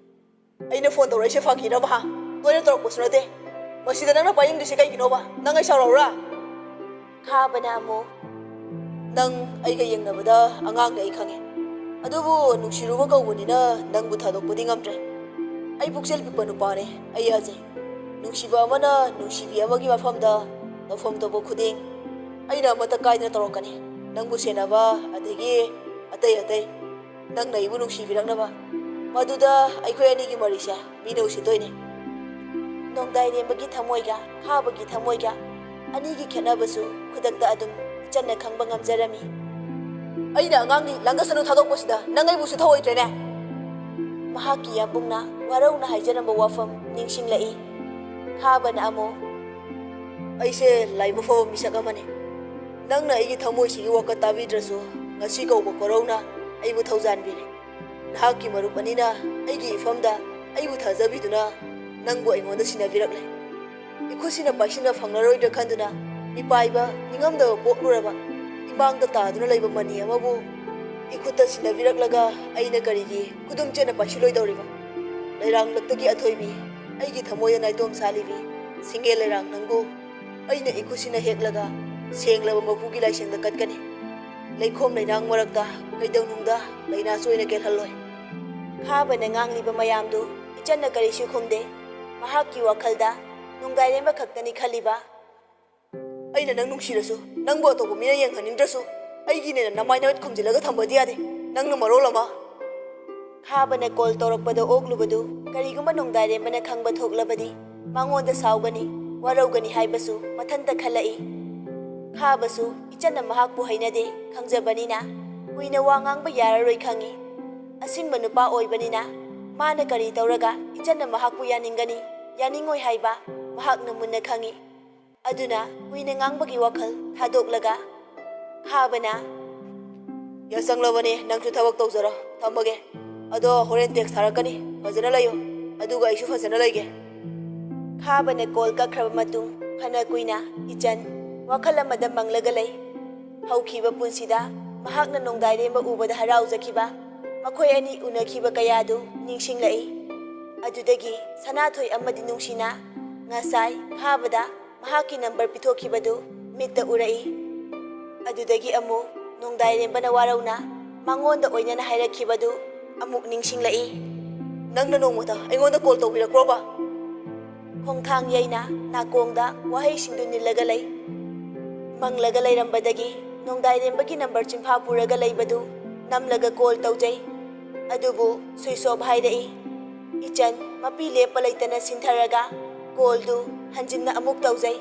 "ꯑꯩꯅ ꯐꯣꯟ ꯇꯧꯔꯛꯏꯁꯦ ꯐꯥꯒꯤꯔꯕ, ꯍꯥ? ꯇꯣꯏꯅ ꯇꯧꯔꯛꯄꯁꯨ ꯅꯠꯇꯦ꯫ ꯃꯁꯤꯗ ꯅꯪꯅ ꯄꯥꯏꯅꯤꯡꯗ꯭ꯔꯤꯁꯦ ꯀꯩꯒꯤꯅꯣꯕ? ꯅꯪ ꯑꯩ ꯁꯥꯎꯔꯧꯔꯥ?" ꯈꯥꯕꯅ ꯑꯃꯨꯛ, "ꯅꯪ ꯑꯩꯒ ꯌꯦꯡꯅꯕꯗ ꯑꯉꯥꯡꯅꯦ ꯑꯩ ꯈꯪꯉꯦ꯫ ꯑꯗꯨꯕꯨ ꯅꯨꯡꯁꯤꯔꯨꯕ ꯀꯧꯕꯅꯤꯅ ꯅꯪꯕꯨ ꯊꯥꯗꯣꯛꯄꯗꯤ ꯉꯝꯗ꯭ꯔꯦ꯫ ꯑꯩ ꯄꯨꯛꯆꯦꯜ ꯄꯤꯛꯄ ꯅꯨꯄꯥꯅꯦ, ꯑꯩ ꯌꯥꯖꯩ꯫ ꯅꯨꯡꯁꯤꯕ ꯑꯃꯅ ꯅꯨꯡꯁꯤꯕꯤ ꯑꯃꯒꯤ ꯃꯐꯝꯗ ꯇꯧꯐꯝ ꯊꯣꯛꯄ ꯈꯨꯗꯤꯡ ꯑꯩꯅ ꯑꯃꯠꯇ ꯀꯥꯏꯗꯅ ꯇꯧꯔꯛꯀꯅꯤ꯫ ꯅꯪꯕꯨ ꯁꯦꯟꯅꯕ, ꯑꯗꯒꯤ ꯑꯇꯩ ꯑꯇꯩ꯫ ꯅꯪꯅ ꯑꯩꯕꯨ ꯅꯨꯡꯁꯤꯕꯤꯔꯛꯅꯕ꯫ ꯃꯗꯨꯗ ꯑꯩꯈꯣꯏ ꯑꯅꯤꯒꯤ ꯃꯔꯤꯁꯦ ꯃꯤꯅ ꯎꯁꯤꯠꯇꯣꯏꯅꯦ꯫" ꯅꯣꯡꯗꯥꯏꯔꯦꯝꯕꯒꯤ ꯊꯃꯣꯏꯒ ꯈꯥꯕꯒꯤ ꯊꯃꯣꯏꯒ ꯑꯅꯤꯒꯤ ꯈꯦꯠꯅꯕꯁꯨ ꯈꯨꯗꯛꯇ ꯑꯗꯨꯝ ꯏꯆꯟꯅ ꯈꯪꯕ ꯉꯝꯖꯔꯝꯃꯤ꯫ ꯑꯩꯅ ꯑꯉꯥꯡꯗꯤ ꯂꯥꯡꯒꯁꯅꯨ ꯊꯥꯗꯣꯛꯄꯁꯤꯗ ꯅꯪ ꯑꯩꯕꯨ ꯁꯤꯊꯧꯑꯣꯏꯗ꯭ꯔꯦꯅꯦ꯫ ꯃꯍꯥꯛꯀꯤ ꯌꯥꯝꯕꯨꯡꯅ ꯋꯥꯔꯧꯅ ꯍꯥꯏꯖꯔꯝꯕ ꯋꯥꯐꯝ ꯅꯤꯡꯁꯤꯡꯂꯛꯏ꯫ ꯈꯥꯕꯅ ꯑꯃꯨꯛ, "ꯑꯩꯁꯦ ꯂꯥꯏꯕꯛ ꯐꯕ ꯃꯤꯁꯛ ꯑꯃꯅꯤ꯫ ꯅꯪꯅ ꯑꯩꯒꯤ ꯊꯃꯣꯏꯁꯤꯒꯤ ꯋꯥꯀꯠ ꯇꯥꯕꯤꯗ꯭ꯔꯁꯨ, ꯉꯁꯤ ꯀꯧꯕ ꯀꯣꯔꯧꯅ ꯑꯩꯕꯨ ꯊꯧꯖꯥꯟꯕꯤꯔꯦ꯫ ꯅꯍꯥꯛꯀꯤ ꯃꯔꯨꯞ ꯑꯅꯤꯅ ꯑꯩꯒꯤ ꯏꯐꯝꯗ ꯑꯩꯕꯨ ꯊꯥꯖꯕꯤꯗꯨꯅ ꯅꯪꯕꯨ ꯑꯩꯉꯣꯟꯗ ꯁꯤꯟꯅꯕꯤꯔꯛꯂꯦ꯫ ꯏꯈꯨꯠꯁꯤꯅ ꯄꯥꯏꯁꯤꯟꯕ ꯐꯪꯂꯔꯣꯏꯗ꯭ꯔꯥ ꯈꯟꯗꯨꯅ ꯃꯤꯄꯥꯏꯕ, ꯅꯤꯡꯉꯝꯗꯕ ꯄꯣꯛꯂꯨꯔꯕ ꯏꯃꯥꯡꯗ ꯇꯥꯗꯨꯅ ꯂꯩꯕ ꯃꯅꯤ ꯑꯃꯕꯨ ꯏꯈꯨꯠꯇ ꯁꯤꯟꯅꯕꯤꯔꯛꯂꯒ ꯑꯩꯅ ꯀꯔꯤꯒꯤ ꯈꯨꯗꯨꯝ ꯆꯦꯠꯅ ꯄꯥꯏꯁꯤꯜꯂꯣꯏꯗꯧꯔꯤꯕ? ꯂꯩꯔꯥꯡꯂꯛꯇꯒꯤ ꯑꯊꯣꯏꯕꯤ, ꯑꯩꯒꯤ ꯊꯃꯣꯏꯗ ꯅꯥꯏꯇꯣꯝ ꯁꯥꯠꯂꯤꯕꯤ ꯁꯤꯡꯒꯦꯜ ꯂꯩꯔꯥꯡ ꯅꯪꯕꯨ ꯑꯩꯅ ꯏꯈꯨꯠꯁꯤꯅ ꯍꯦꯛꯂꯒ ꯁꯦꯡꯂꯕ ꯃꯄꯨꯒꯤ ꯂꯥꯏꯁꯪꯗ ꯀꯠꯀꯅꯤ꯫ ꯂꯩꯈꯣꯝ ꯂꯩꯅꯥꯡ ꯃꯔꯛꯇ ꯀꯩꯗꯧꯅꯨꯡꯗ ꯂꯥꯏꯅꯥꯁꯨ ꯑꯣꯏꯅ ꯀꯦꯜꯍꯜꯂꯣꯏ꯫" ꯈꯥꯕꯅ ꯉꯥꯡꯂꯤꯕ ꯃꯌꯥꯝꯗꯨ ꯏꯆꯟꯅ ꯀꯔꯤꯁꯨ ꯈꯨꯝꯗꯦ꯫ ꯃꯍꯥꯛꯀꯤ ꯋꯥꯈꯜꯗ ꯅꯣꯡꯗꯥꯏꯔꯦꯝꯕ ꯈꯛꯇꯅꯤ ꯈꯜꯂꯤꯕ꯫ "ꯑꯩꯅ ꯅꯪ ꯅꯨꯡꯁꯤꯔꯁꯨ, ꯅꯪꯕꯨ ꯑꯇꯣꯞꯄ ꯃꯤꯅ ꯌꯦꯡꯍꯟꯅꯤꯡꯗ꯭ꯔꯁꯨ, ꯑꯩꯒꯤꯅꯦꯅ ꯅꯃꯥꯏ ꯅꯃꯤꯠ ꯈꯨꯝꯖꯤꯜꯂꯒ ꯊꯝꯕꯗꯤ ꯌꯥꯗꯦ꯫ ꯅꯪꯅ ꯃꯔꯣꯜ ꯑꯃ꯫" ꯈꯥꯕꯅ ꯀꯣꯜ ꯇꯧꯔꯛꯄꯗ ꯑꯣꯛꯂꯨꯕꯗꯨ ꯀꯔꯤꯒꯨꯝꯕ ꯅꯣꯡꯗꯥꯏꯔꯦꯝꯕꯅ ꯈꯪꯕ ꯊꯣꯛꯂꯕꯗꯤ ꯃꯉꯣꯟꯗ ꯁꯥꯎꯒꯅꯤ, ꯋꯥꯔꯧꯒꯅꯤ ꯍꯥꯏꯕꯁꯨ ꯃꯊꯟꯇ ꯈꯜꯂꯛꯏ꯫ ꯈꯥꯕꯁꯨ ꯏꯆꯟꯅ ꯃꯍꯥꯛꯄꯨ ꯍꯩꯅꯗꯦ ꯈꯪꯖꯕꯅꯤꯅ ꯀꯨꯏꯅ ꯋꯥ ꯉꯥꯡꯕ ꯌꯥꯔꯔꯣꯏ ꯈꯪꯏ꯫ ꯑꯁꯤꯡꯕ ꯅꯨꯄꯥ ꯑꯣꯏꯕꯅꯤꯅ ꯃꯥꯅ ꯀꯔꯤ ꯇꯧꯔꯒ ꯏꯆꯟꯅ ꯃꯍꯥꯛꯄꯨ ꯌꯥꯅꯤꯡꯒꯅꯤ, ꯌꯥꯅꯤꯡꯉꯣꯏ ꯍꯥꯏꯕ ꯃꯍꯥꯛꯅ ꯃꯨꯟꯅ ꯈꯪꯏ꯫ ꯑꯗꯨꯅ ꯀꯨꯏꯅ ꯉꯥꯡꯕꯒꯤ ꯋꯥꯈꯜ ꯊꯥꯗꯣꯛꯂꯒ ꯈꯥꯕꯅ, "ꯌꯥꯆꯪꯂꯕꯅꯦ, ꯅꯪꯁꯨ ꯊꯕꯛ ꯇꯧꯖꯔꯣ, ꯊꯝꯃꯒꯦ꯫ ꯑꯗꯣ ꯍꯣꯔꯦꯟ ꯇꯦꯛꯁ ꯊꯥꯔꯛꯀꯅꯤ, ꯐꯖꯅ ꯂꯩꯌꯨ꯫ ꯑꯗꯨꯒ ꯑꯩꯁꯨ ꯐꯖꯅ ꯂꯩꯒꯦ꯫" ꯈꯥꯕꯅ ꯀꯣꯜ ꯀꯛꯈ꯭ꯔꯕ ꯃꯇꯨꯡ ꯐꯅ ꯀꯨꯏꯅ ꯏꯆꯟ ꯋꯥꯈꯜ ꯑꯃꯗ ꯃꯪꯂꯒ ꯂꯩ꯫ ꯍꯧꯈꯤꯕ ꯄꯨꯟꯁꯤꯗ ꯃꯍꯥꯛꯅ ꯅꯣꯡꯗꯥꯏꯔꯦꯝꯕ ꯎꯕꯗ ꯍꯔꯥꯎꯖꯈꯤꯕ, ꯃꯈꯣꯏ ꯑꯅꯤ ꯎꯅꯈꯤꯕ ꯀꯌꯥꯗꯨ ꯅꯤꯡꯁꯤꯡꯂꯛꯏ꯫ ꯑꯗꯨꯗꯒꯤ ꯁꯅꯥꯊꯣꯏ ꯑꯃꯗꯤ ꯅꯨꯡꯁꯤꯅ ꯉꯁꯥꯏ ꯈꯥꯕꯗ ꯃꯍꯥꯛꯀꯤ ꯅꯝꯕꯔ ꯄꯤꯊꯣꯛꯈꯤꯕꯗꯨ ꯃꯤꯠꯇ ꯎꯔꯛꯏ꯫ ꯑꯗꯨꯗꯒꯤ ꯑꯃꯨꯛ ꯅꯣꯡꯗꯥꯏꯔꯦꯝꯕꯅ ꯋꯥꯔꯧꯅ ꯃꯉꯣꯟꯗ ꯑꯣꯏꯅꯅ ꯍꯥꯏꯔꯛꯈꯤꯕꯗꯨ ꯑꯃꯨꯛ ꯅꯤꯡꯁꯤꯡꯂꯛꯏ꯫ "ꯅꯪꯅ ꯅꯣꯡꯃꯇ ꯑꯩꯉꯣꯟꯗ ꯀꯣꯜ ꯇꯧꯕꯤꯔꯛꯄ꯭ꯔꯣꯕ?" ꯈꯣꯡꯊꯥꯡ ꯌꯩꯅ ꯅꯥꯀꯣꯡꯗ ꯋꯥꯍꯩꯁꯤꯡꯗꯨ ꯅꯤꯜꯂꯒ ꯂꯩ꯫ ꯃꯪꯂꯒ ꯂꯩꯔꯝꯕꯗꯒꯤ ꯅꯣꯡꯗꯥꯏꯔꯦꯝꯕꯒꯤ ꯅꯝꯕꯔ ꯆꯤꯟꯐꯥ ꯄꯨꯔꯒ ꯂꯩꯕꯗꯨ ꯅꯝꯂꯒ ꯀꯣꯜ ꯇꯧꯖꯩ꯫ ꯑꯗꯨꯕꯨ ꯁ꯭ꯋꯤꯆ ꯑꯣꯐ ꯍꯥꯏꯔꯛꯏ꯫ ꯏꯆꯟ ꯃꯄꯤ ꯂꯦꯞꯄ ꯂꯩꯇꯅ ꯁꯤꯟꯊꯔꯒ ꯀꯣꯜꯗꯨ ꯍꯟꯖꯤꯟꯅ ꯑꯃꯨꯛ ꯇꯧꯖꯩ꯫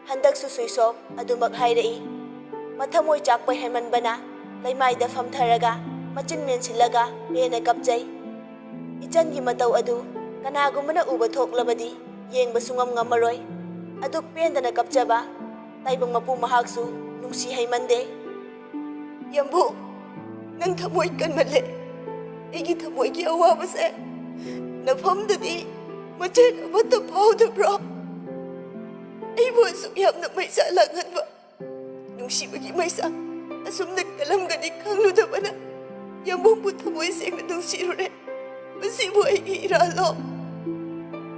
ꯍꯟꯗꯛꯁꯨ ꯁ꯭ꯋꯤꯆ ꯑꯣꯐ ꯑꯗꯨꯃꯛ ꯍꯥꯏꯔꯛꯏ꯫ ꯃꯊꯃꯣꯏ ꯆꯥꯛꯄ ꯍꯦꯟꯃꯟꯕꯅ ꯂꯩꯃꯥꯏꯗ ꯐꯝꯊꯔꯒ ꯃꯆꯤꯟ ꯃꯦꯟꯁꯤꯜꯂꯒ ꯄꯦꯟꯅ ꯀꯞꯆꯩ꯫ ꯏꯆꯟꯒꯤ ꯃꯇꯧ ꯑꯗꯨ ꯀꯅꯥꯒꯨꯝꯕꯅ ꯎꯕ ꯊꯣꯛꯂꯕꯗꯤ ꯌꯦꯡꯕ ꯁꯨꯡꯉꯝ ꯉꯝꯃꯔꯣꯏ꯫ ꯑꯗꯨꯛ ꯄꯦꯟꯗꯅ ꯀꯞꯆꯕ ꯇꯥꯏꯕꯪ ꯃꯄꯨ ꯃꯍꯥꯛꯁꯨ ꯅꯨꯡꯁꯤ ꯍꯩꯃꯟꯗꯦ꯫ "ꯌꯥꯝꯕꯨꯡ, ꯅꯪ ꯊꯃꯣꯏ ꯀꯟꯃꯜꯂꯦ꯫ ꯑꯩꯒꯤ ꯊꯃꯣꯏꯒꯤ ꯑꯋꯥꯕꯁꯦ ꯅꯐꯝꯗꯗꯤ ꯃꯆꯦꯠ ꯑꯃꯠꯇ ꯐꯥꯎꯗꯕ꯭ꯔꯣ? ꯑꯩꯕꯨ ꯑꯁꯨꯛ ꯌꯥꯝꯅ ꯃꯩꯁꯥ ꯂꯥꯡꯍꯟꯕ ꯅꯨꯡꯁꯤꯕꯒꯤ ꯃꯩꯁꯥ ꯑꯁꯨꯝꯅ ꯀꯜꯂꯝꯒꯅꯤ ꯈꯪꯂꯨꯗꯕꯅ ꯌꯥꯝꯕꯨꯡꯕꯨ ꯊꯃꯣꯏ ꯁꯦꯡꯅ ꯅꯨꯡꯁꯤꯔꯨꯔꯦ꯫ ꯃꯁꯤꯕꯨ ꯑꯩꯒꯤ ꯏꯔꯥꯜꯂꯣ?"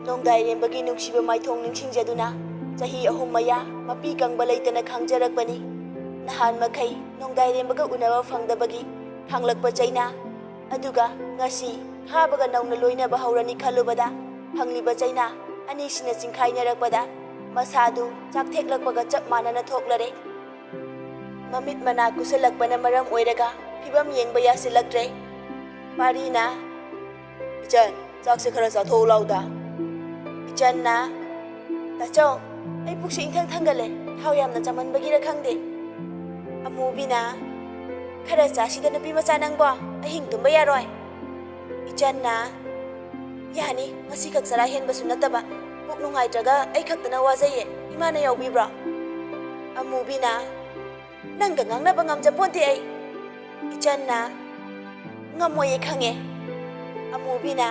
ꯅꯣꯡꯗꯥꯏꯔꯦꯝꯕꯒꯤ ꯅꯨꯡꯁꯤꯕ ꯃꯥꯏꯊꯣꯡ ꯅꯤꯡꯁꯤꯡꯖꯗꯨꯅ ꯆꯍꯤ ꯑꯍꯨꯝ ꯃꯌꯥ ꯃꯄꯤ ꯀꯪꯕ ꯂꯩꯇꯅ ꯈꯥꯡꯖꯔꯛꯄꯅꯤ꯫ ꯅꯍꯥꯟ ꯃꯈꯩ ꯅꯣꯡꯗꯥꯏꯔꯦꯝꯕꯒ ꯎꯅꯕ ꯐꯪꯗꯕꯒꯤ ꯈꯥꯡꯂꯛꯄ ꯆꯩꯅꯥ, ꯑꯗꯨꯒ ꯉꯁꯤ ꯐꯥꯕꯒ ꯅꯧꯅ ꯂꯣꯏꯅꯕ ꯍꯧꯔꯅꯤ ꯈꯜꯂꯨꯕꯗ ꯐꯪꯂꯤꯕ ꯆꯩꯅꯥ ꯑꯅꯤꯁꯤꯅ ꯆꯤꯡꯈꯥꯏꯅꯔꯛꯄꯗ ꯃꯁꯥꯗꯨ ꯆꯥꯛꯊꯦꯛꯂꯛꯄꯒ ꯆꯞ ꯃꯥꯟꯅꯅ ꯊꯣꯛꯂꯔꯦ꯫ ꯃꯃꯤꯠ ꯃꯅꯥ ꯀꯨꯁꯜꯂꯛꯄꯅ ꯃꯔꯝ ꯑꯣꯏꯔꯒ ꯐꯤꯕꯝ ꯌꯦꯡꯕ ꯌꯥꯁꯤꯜꯂꯛꯇ꯭ꯔꯦ꯫ ꯄꯥꯔꯤꯅ, "ꯏꯆꯟ, ꯆꯥꯛꯁꯦ ꯈꯔ ꯆꯥꯊꯣꯛꯎ ꯂꯥꯎꯗ꯫" ꯏꯆꯟꯅ, "ꯇꯥꯆꯧ, ꯑꯩ ꯄꯨꯛꯁꯦ ꯏꯪꯊꯪ ꯊꯪꯒꯠꯂꯦ, ꯊꯥꯎ ꯌꯥꯝꯅ ꯆꯥꯃꯟꯕꯒꯤꯔ ꯈꯪꯗꯦ꯫" ꯑꯃꯨꯕꯤꯅ, "ꯈꯔ ꯆꯥꯁꯤꯗ ꯅꯨꯄꯤ ꯃꯆꯥ ꯅꯪꯕꯣ, ꯑꯍꯤꯡ ꯇꯨꯝꯕ ꯌꯥꯔꯣꯏ꯫" ꯏꯆꯟꯅ, "ꯌꯥꯅꯤ, ꯉꯁꯤꯈꯛ ꯆꯔꯥ ꯍꯦꯟꯕꯁꯨ ꯅꯠꯇꯕ, ꯄꯨꯛ ꯅꯨꯡꯉꯥꯏꯇ꯭ꯔꯒ ꯑꯩ ꯈꯛꯇꯅ ꯋꯥꯖꯩꯌꯦ, ꯏꯃꯥꯅ ꯌꯥꯎꯕꯤꯕ꯭ꯔꯣ?" ꯑꯃꯨꯕꯤꯅ, "ꯅꯪꯒ ꯉꯥꯡꯅꯕ ꯉꯝꯖꯄꯣꯟꯇꯦ ꯑꯩ꯫" ꯏꯆꯟꯅ, "ꯉꯝꯃꯣꯏꯌꯦ ꯈꯪꯉꯦ꯫" ꯑꯃꯨꯕꯤꯅ,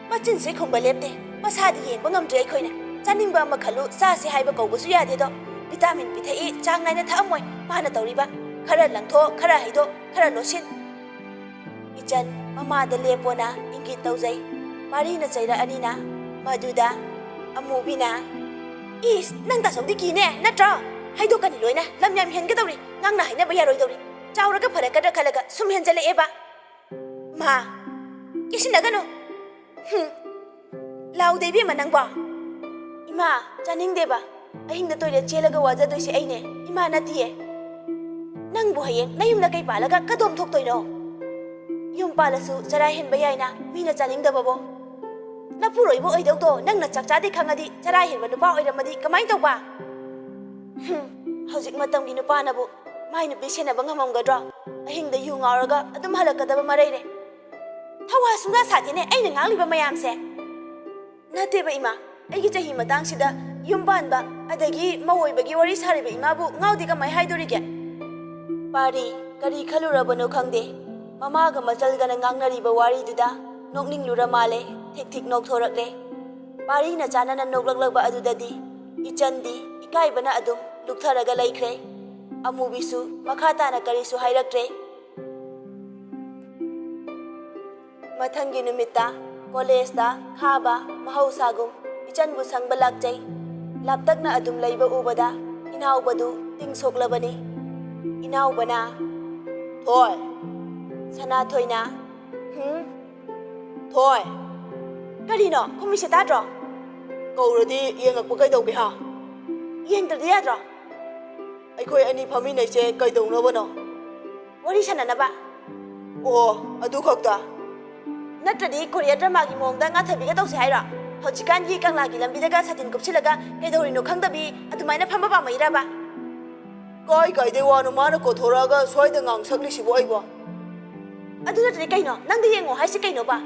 "ꯃꯆꯤꯟꯁꯦ ꯈꯨꯝꯕ ꯂꯦꯞꯇꯦ, ꯃꯁꯥꯗꯤ ꯌꯦꯡꯕ ꯉꯝꯗ꯭ꯔꯦ ꯑꯩꯈꯣꯏꯅ꯫ ꯆꯥꯅꯤꯡꯕ ꯑꯃ ꯈꯜꯂꯨ, ꯆꯥꯁꯦ ꯍꯥꯏꯕ ꯀꯧꯕꯁꯨ ꯌꯥꯗꯦꯗꯣ꯫ ꯚꯤꯇꯥꯃꯤꯟ ꯄꯤꯊꯛꯏ, ꯆꯥꯡ ꯅꯥꯏꯅ ꯊꯛꯑꯝꯃꯣꯏ, ꯃꯥꯅ ꯇꯧꯔꯤꯕ꯫ ꯈꯔ ꯂꯪꯊꯣꯛ, ꯈꯔ ꯍꯩꯗꯣꯛ, ꯈꯔ ꯂꯣꯠꯁꯤꯟ꯫" ꯏꯆꯟ ꯃꯃꯥꯗ ꯂꯦꯞꯄꯣꯅ ꯏꯪꯒꯤꯠ ꯇꯧꯖꯩ꯫ ꯄꯥꯔꯤꯅ ꯆꯩꯔꯛꯑꯅꯤꯅ꯫ ꯃꯗꯨꯗ ꯑꯃꯨꯕꯤꯅ, "ꯏꯁ, ꯅꯪ ꯇꯥꯆꯧꯗꯤ ꯀꯤꯅꯦ, ꯅꯠꯇ꯭ꯔꯣ? ꯍꯥꯏꯗꯣꯛꯀꯅꯤ ꯂꯣꯏꯅ, ꯂꯝ ꯌꯥꯝ ꯍꯦꯟꯒꯗꯧꯔꯤ, ꯉꯥꯡꯅ ꯍꯥꯏꯅꯕ ꯌꯥꯔꯣꯏꯗꯧꯔꯤ꯫ ꯆꯥꯎꯔꯒ ꯐꯔꯛꯀꯗ꯭ꯔꯥ ꯈꯜꯂꯒ ꯁꯨꯝ ꯍꯦꯟꯖꯜꯂꯛꯑꯦꯕ꯫ ꯃꯥ, ꯀꯤꯁꯤꯟꯅꯒꯅꯨ꯫ ꯍꯨꯝ꯫ ꯂꯥꯎꯗꯦ ꯏꯕꯦꯝꯃ ꯅꯪꯕꯣ꯫ ꯏꯃꯥ, ꯆꯥꯅꯤꯡꯗꯦꯕ꯫ ꯑꯍꯤꯡꯗ ꯇꯣꯏꯂꯦꯠ ꯆꯦꯜꯂꯒ ꯋꯥꯖꯗꯣꯏꯁꯦ ꯑꯩꯅꯦ, ꯏꯃꯥ ꯅꯠꯇꯤꯌꯦ꯫ ꯅꯪꯕꯨ ꯍꯌꯦꯡ ꯅꯌꯨꯝꯗ ꯀꯩ ꯄꯥꯜꯂꯒ ꯀꯗꯣꯝ ꯊꯣꯛꯇꯣꯏꯅꯣ? ꯌꯨꯝ ꯄꯥꯜꯂꯁꯨ ꯆꯔꯥ ꯍꯦꯟꯕ ꯌꯥꯏꯅ, ꯃꯤꯅ ꯆꯥꯅꯤꯡꯗꯕꯕꯣ꯫ ꯅꯄꯨꯔꯣꯏꯕ ꯑꯣꯏꯗꯧꯗꯣ ꯅꯪꯅ ꯆꯥꯛ ꯆꯥꯗꯦ ꯈꯪꯉꯗꯤ, ꯆꯔꯥ ꯍꯦꯟꯕ ꯅꯨꯄꯥ ꯑꯣꯏꯔꯝꯃꯗꯤ ꯀꯃꯥꯏ ꯇꯧꯕ? ꯍꯨꯝ, ꯍꯧꯖꯤꯛ ꯃꯇꯝꯒꯤ ꯅꯨꯄꯥꯅꯕꯨ ꯃꯥꯏ ꯅꯨꯄꯤ ꯁꯦꯟꯅꯕ ꯉꯝꯃꯝꯒꯗ꯭ꯔꯣ? ꯑꯍꯤꯡꯗ ꯌꯨ ꯉꯥꯎꯔꯒ ꯑꯗꯨꯝ ꯍꯜꯂꯛꯀꯗꯕ ꯃꯔꯩꯔꯦ꯫ ꯊꯧꯋꯥ ꯁꯨꯡꯁꯥ ꯁꯥꯗꯦꯅꯦ ꯑꯩꯅ ꯉꯥꯡꯂꯤꯕ ꯃꯌꯥꯝꯁꯦ꯫ ꯅꯠꯇꯦꯕ ꯏꯃꯥ, ꯑꯩꯒꯤ ꯆꯍꯤ ꯃꯇꯥꯡꯁꯤꯗ ꯌꯨꯝ ꯄꯥꯟꯕ, ꯑꯗꯒꯤ ꯃꯧ ꯑꯣꯏꯕꯒꯤ ꯋꯥꯔꯤ ꯁꯥꯔꯤꯕ ꯏꯃꯥꯕꯨ ꯉꯥꯎꯗꯦ ꯀꯃꯥꯏ ꯍꯥꯏꯗꯣꯔꯤꯒꯦ? ꯄꯥꯔꯤ, ꯀꯔꯤ ꯈꯜꯂꯨꯔꯕꯅꯣ ꯈꯪꯗꯦ, ꯃꯃꯥꯒ ꯃꯆꯜꯒꯅ ꯉꯥꯡꯅꯔꯤꯕ ꯋꯥꯔꯤꯗꯨꯗ ꯅꯣꯛꯅꯤꯡꯂꯨꯔ ꯃꯥꯜꯂꯦ꯫ ꯊꯤꯛ ꯊꯤꯛ ꯅꯣꯛꯊꯣꯔꯛꯂꯦ꯫ ꯄꯥꯔꯤꯅ ꯆꯥꯟꯅꯅ ꯅꯣꯛꯂꯛꯂꯕ ꯑꯗꯨꯗꯗꯤ ꯏꯆꯟꯗꯤ ꯏꯀꯥꯏꯕꯅ ꯑꯗꯨꯝ ꯂꯨꯞꯊꯔꯒ ꯂꯩꯈ꯭ꯔꯦ꯫ ꯑꯃꯨꯕꯤꯁꯨ ꯃꯈꯥ ꯇꯥꯅ ꯀꯔꯤꯁꯨ ꯍꯥꯏꯔꯛꯇ꯭ꯔꯦ꯫ ꯃꯊꯪꯒꯤ ꯅꯨꯃꯤꯠꯇ ꯀꯣꯂꯦꯖꯇ ꯈꯥꯕ ꯃꯍꯧꯁꯥꯒꯨꯝ ꯏꯆꯟꯕꯨ ꯁꯪꯕ ꯂꯥꯛꯆꯩ꯫ ꯂꯥꯞꯇꯛꯅ ꯑꯗꯨꯝ ꯂꯩꯕ ꯎꯕꯗ ꯏꯅꯥꯎꯕꯗꯨ ꯇꯤꯡ ꯁꯣꯛꯂꯕꯅꯤ꯫ ꯏꯅꯥꯎꯕꯅ, "ꯊꯣꯏ!" ꯁꯅꯥꯊꯣꯏꯅ, "ꯍꯨꯝ?" "ꯊꯣꯏ!" "ꯀꯔꯤꯅꯣ? ꯈꯨꯝꯃꯤꯁꯦ ꯇꯥꯗ꯭ꯔꯣ?" "ꯀꯧꯔꯗꯤ ꯌꯦꯡꯉꯛꯄ ꯀꯩꯗꯧꯒꯦ ꯍꯥ?" "ꯌꯦꯡꯗ꯭ꯔꯗꯤ ꯌꯥꯗ꯭ꯔꯣ?" "ꯑꯩꯈꯣꯏ ꯑꯅꯤ ꯐꯝꯃꯤꯟꯅꯩꯁꯦ ꯀꯩꯗꯧꯅꯕꯅꯣ?" "ꯋꯥꯔꯤ ꯁꯥꯟꯅꯅꯕ꯫" "ꯑꯣ, ꯑꯗꯨ ꯈꯛꯇ?" "ꯅꯠꯇ꯭ꯔꯗꯤ ꯀꯣꯔꯤꯌꯥ ꯗ꯭ꯔꯃꯥꯒꯤ ꯃꯑꯣꯡꯗ ꯉꯥꯊꯕꯤꯒ ꯇꯧꯁꯦ ꯍꯥꯏꯔꯣ? ꯍꯧꯖꯤꯛꯀꯥꯟꯒꯤ ꯀꯪꯂꯥꯒꯤ ꯂꯝꯕꯤꯗꯒ ꯁꯥꯇꯤꯟ ꯀꯨꯞꯁꯤꯜꯂꯒ ꯀꯩꯗꯧꯔꯤꯅꯣ ꯈꯪꯗꯕꯤ ꯑꯗꯨꯃꯥꯏꯅ ꯐꯝꯕ ꯄꯥꯝꯃꯛꯏꯔꯕ?" "ꯀꯥꯏ ꯀꯥꯏꯗꯩ ꯋꯥꯅꯣ ꯃꯥꯅ ꯀꯣꯊꯣꯔꯛꯑꯒ ꯁ꯭ꯋꯥꯏꯗ ꯉꯥꯡꯁꯛꯂꯤꯁꯤꯕꯣ ꯑꯩꯕꯣ?" "ꯑꯗꯨ ꯅꯠꯇ꯭ꯔꯗꯤ ꯀꯩꯅꯣ? ꯅꯪꯗ ꯌꯦꯡꯉꯣ ꯍꯥꯏꯁꯦ ꯀꯩꯅꯣꯕ?"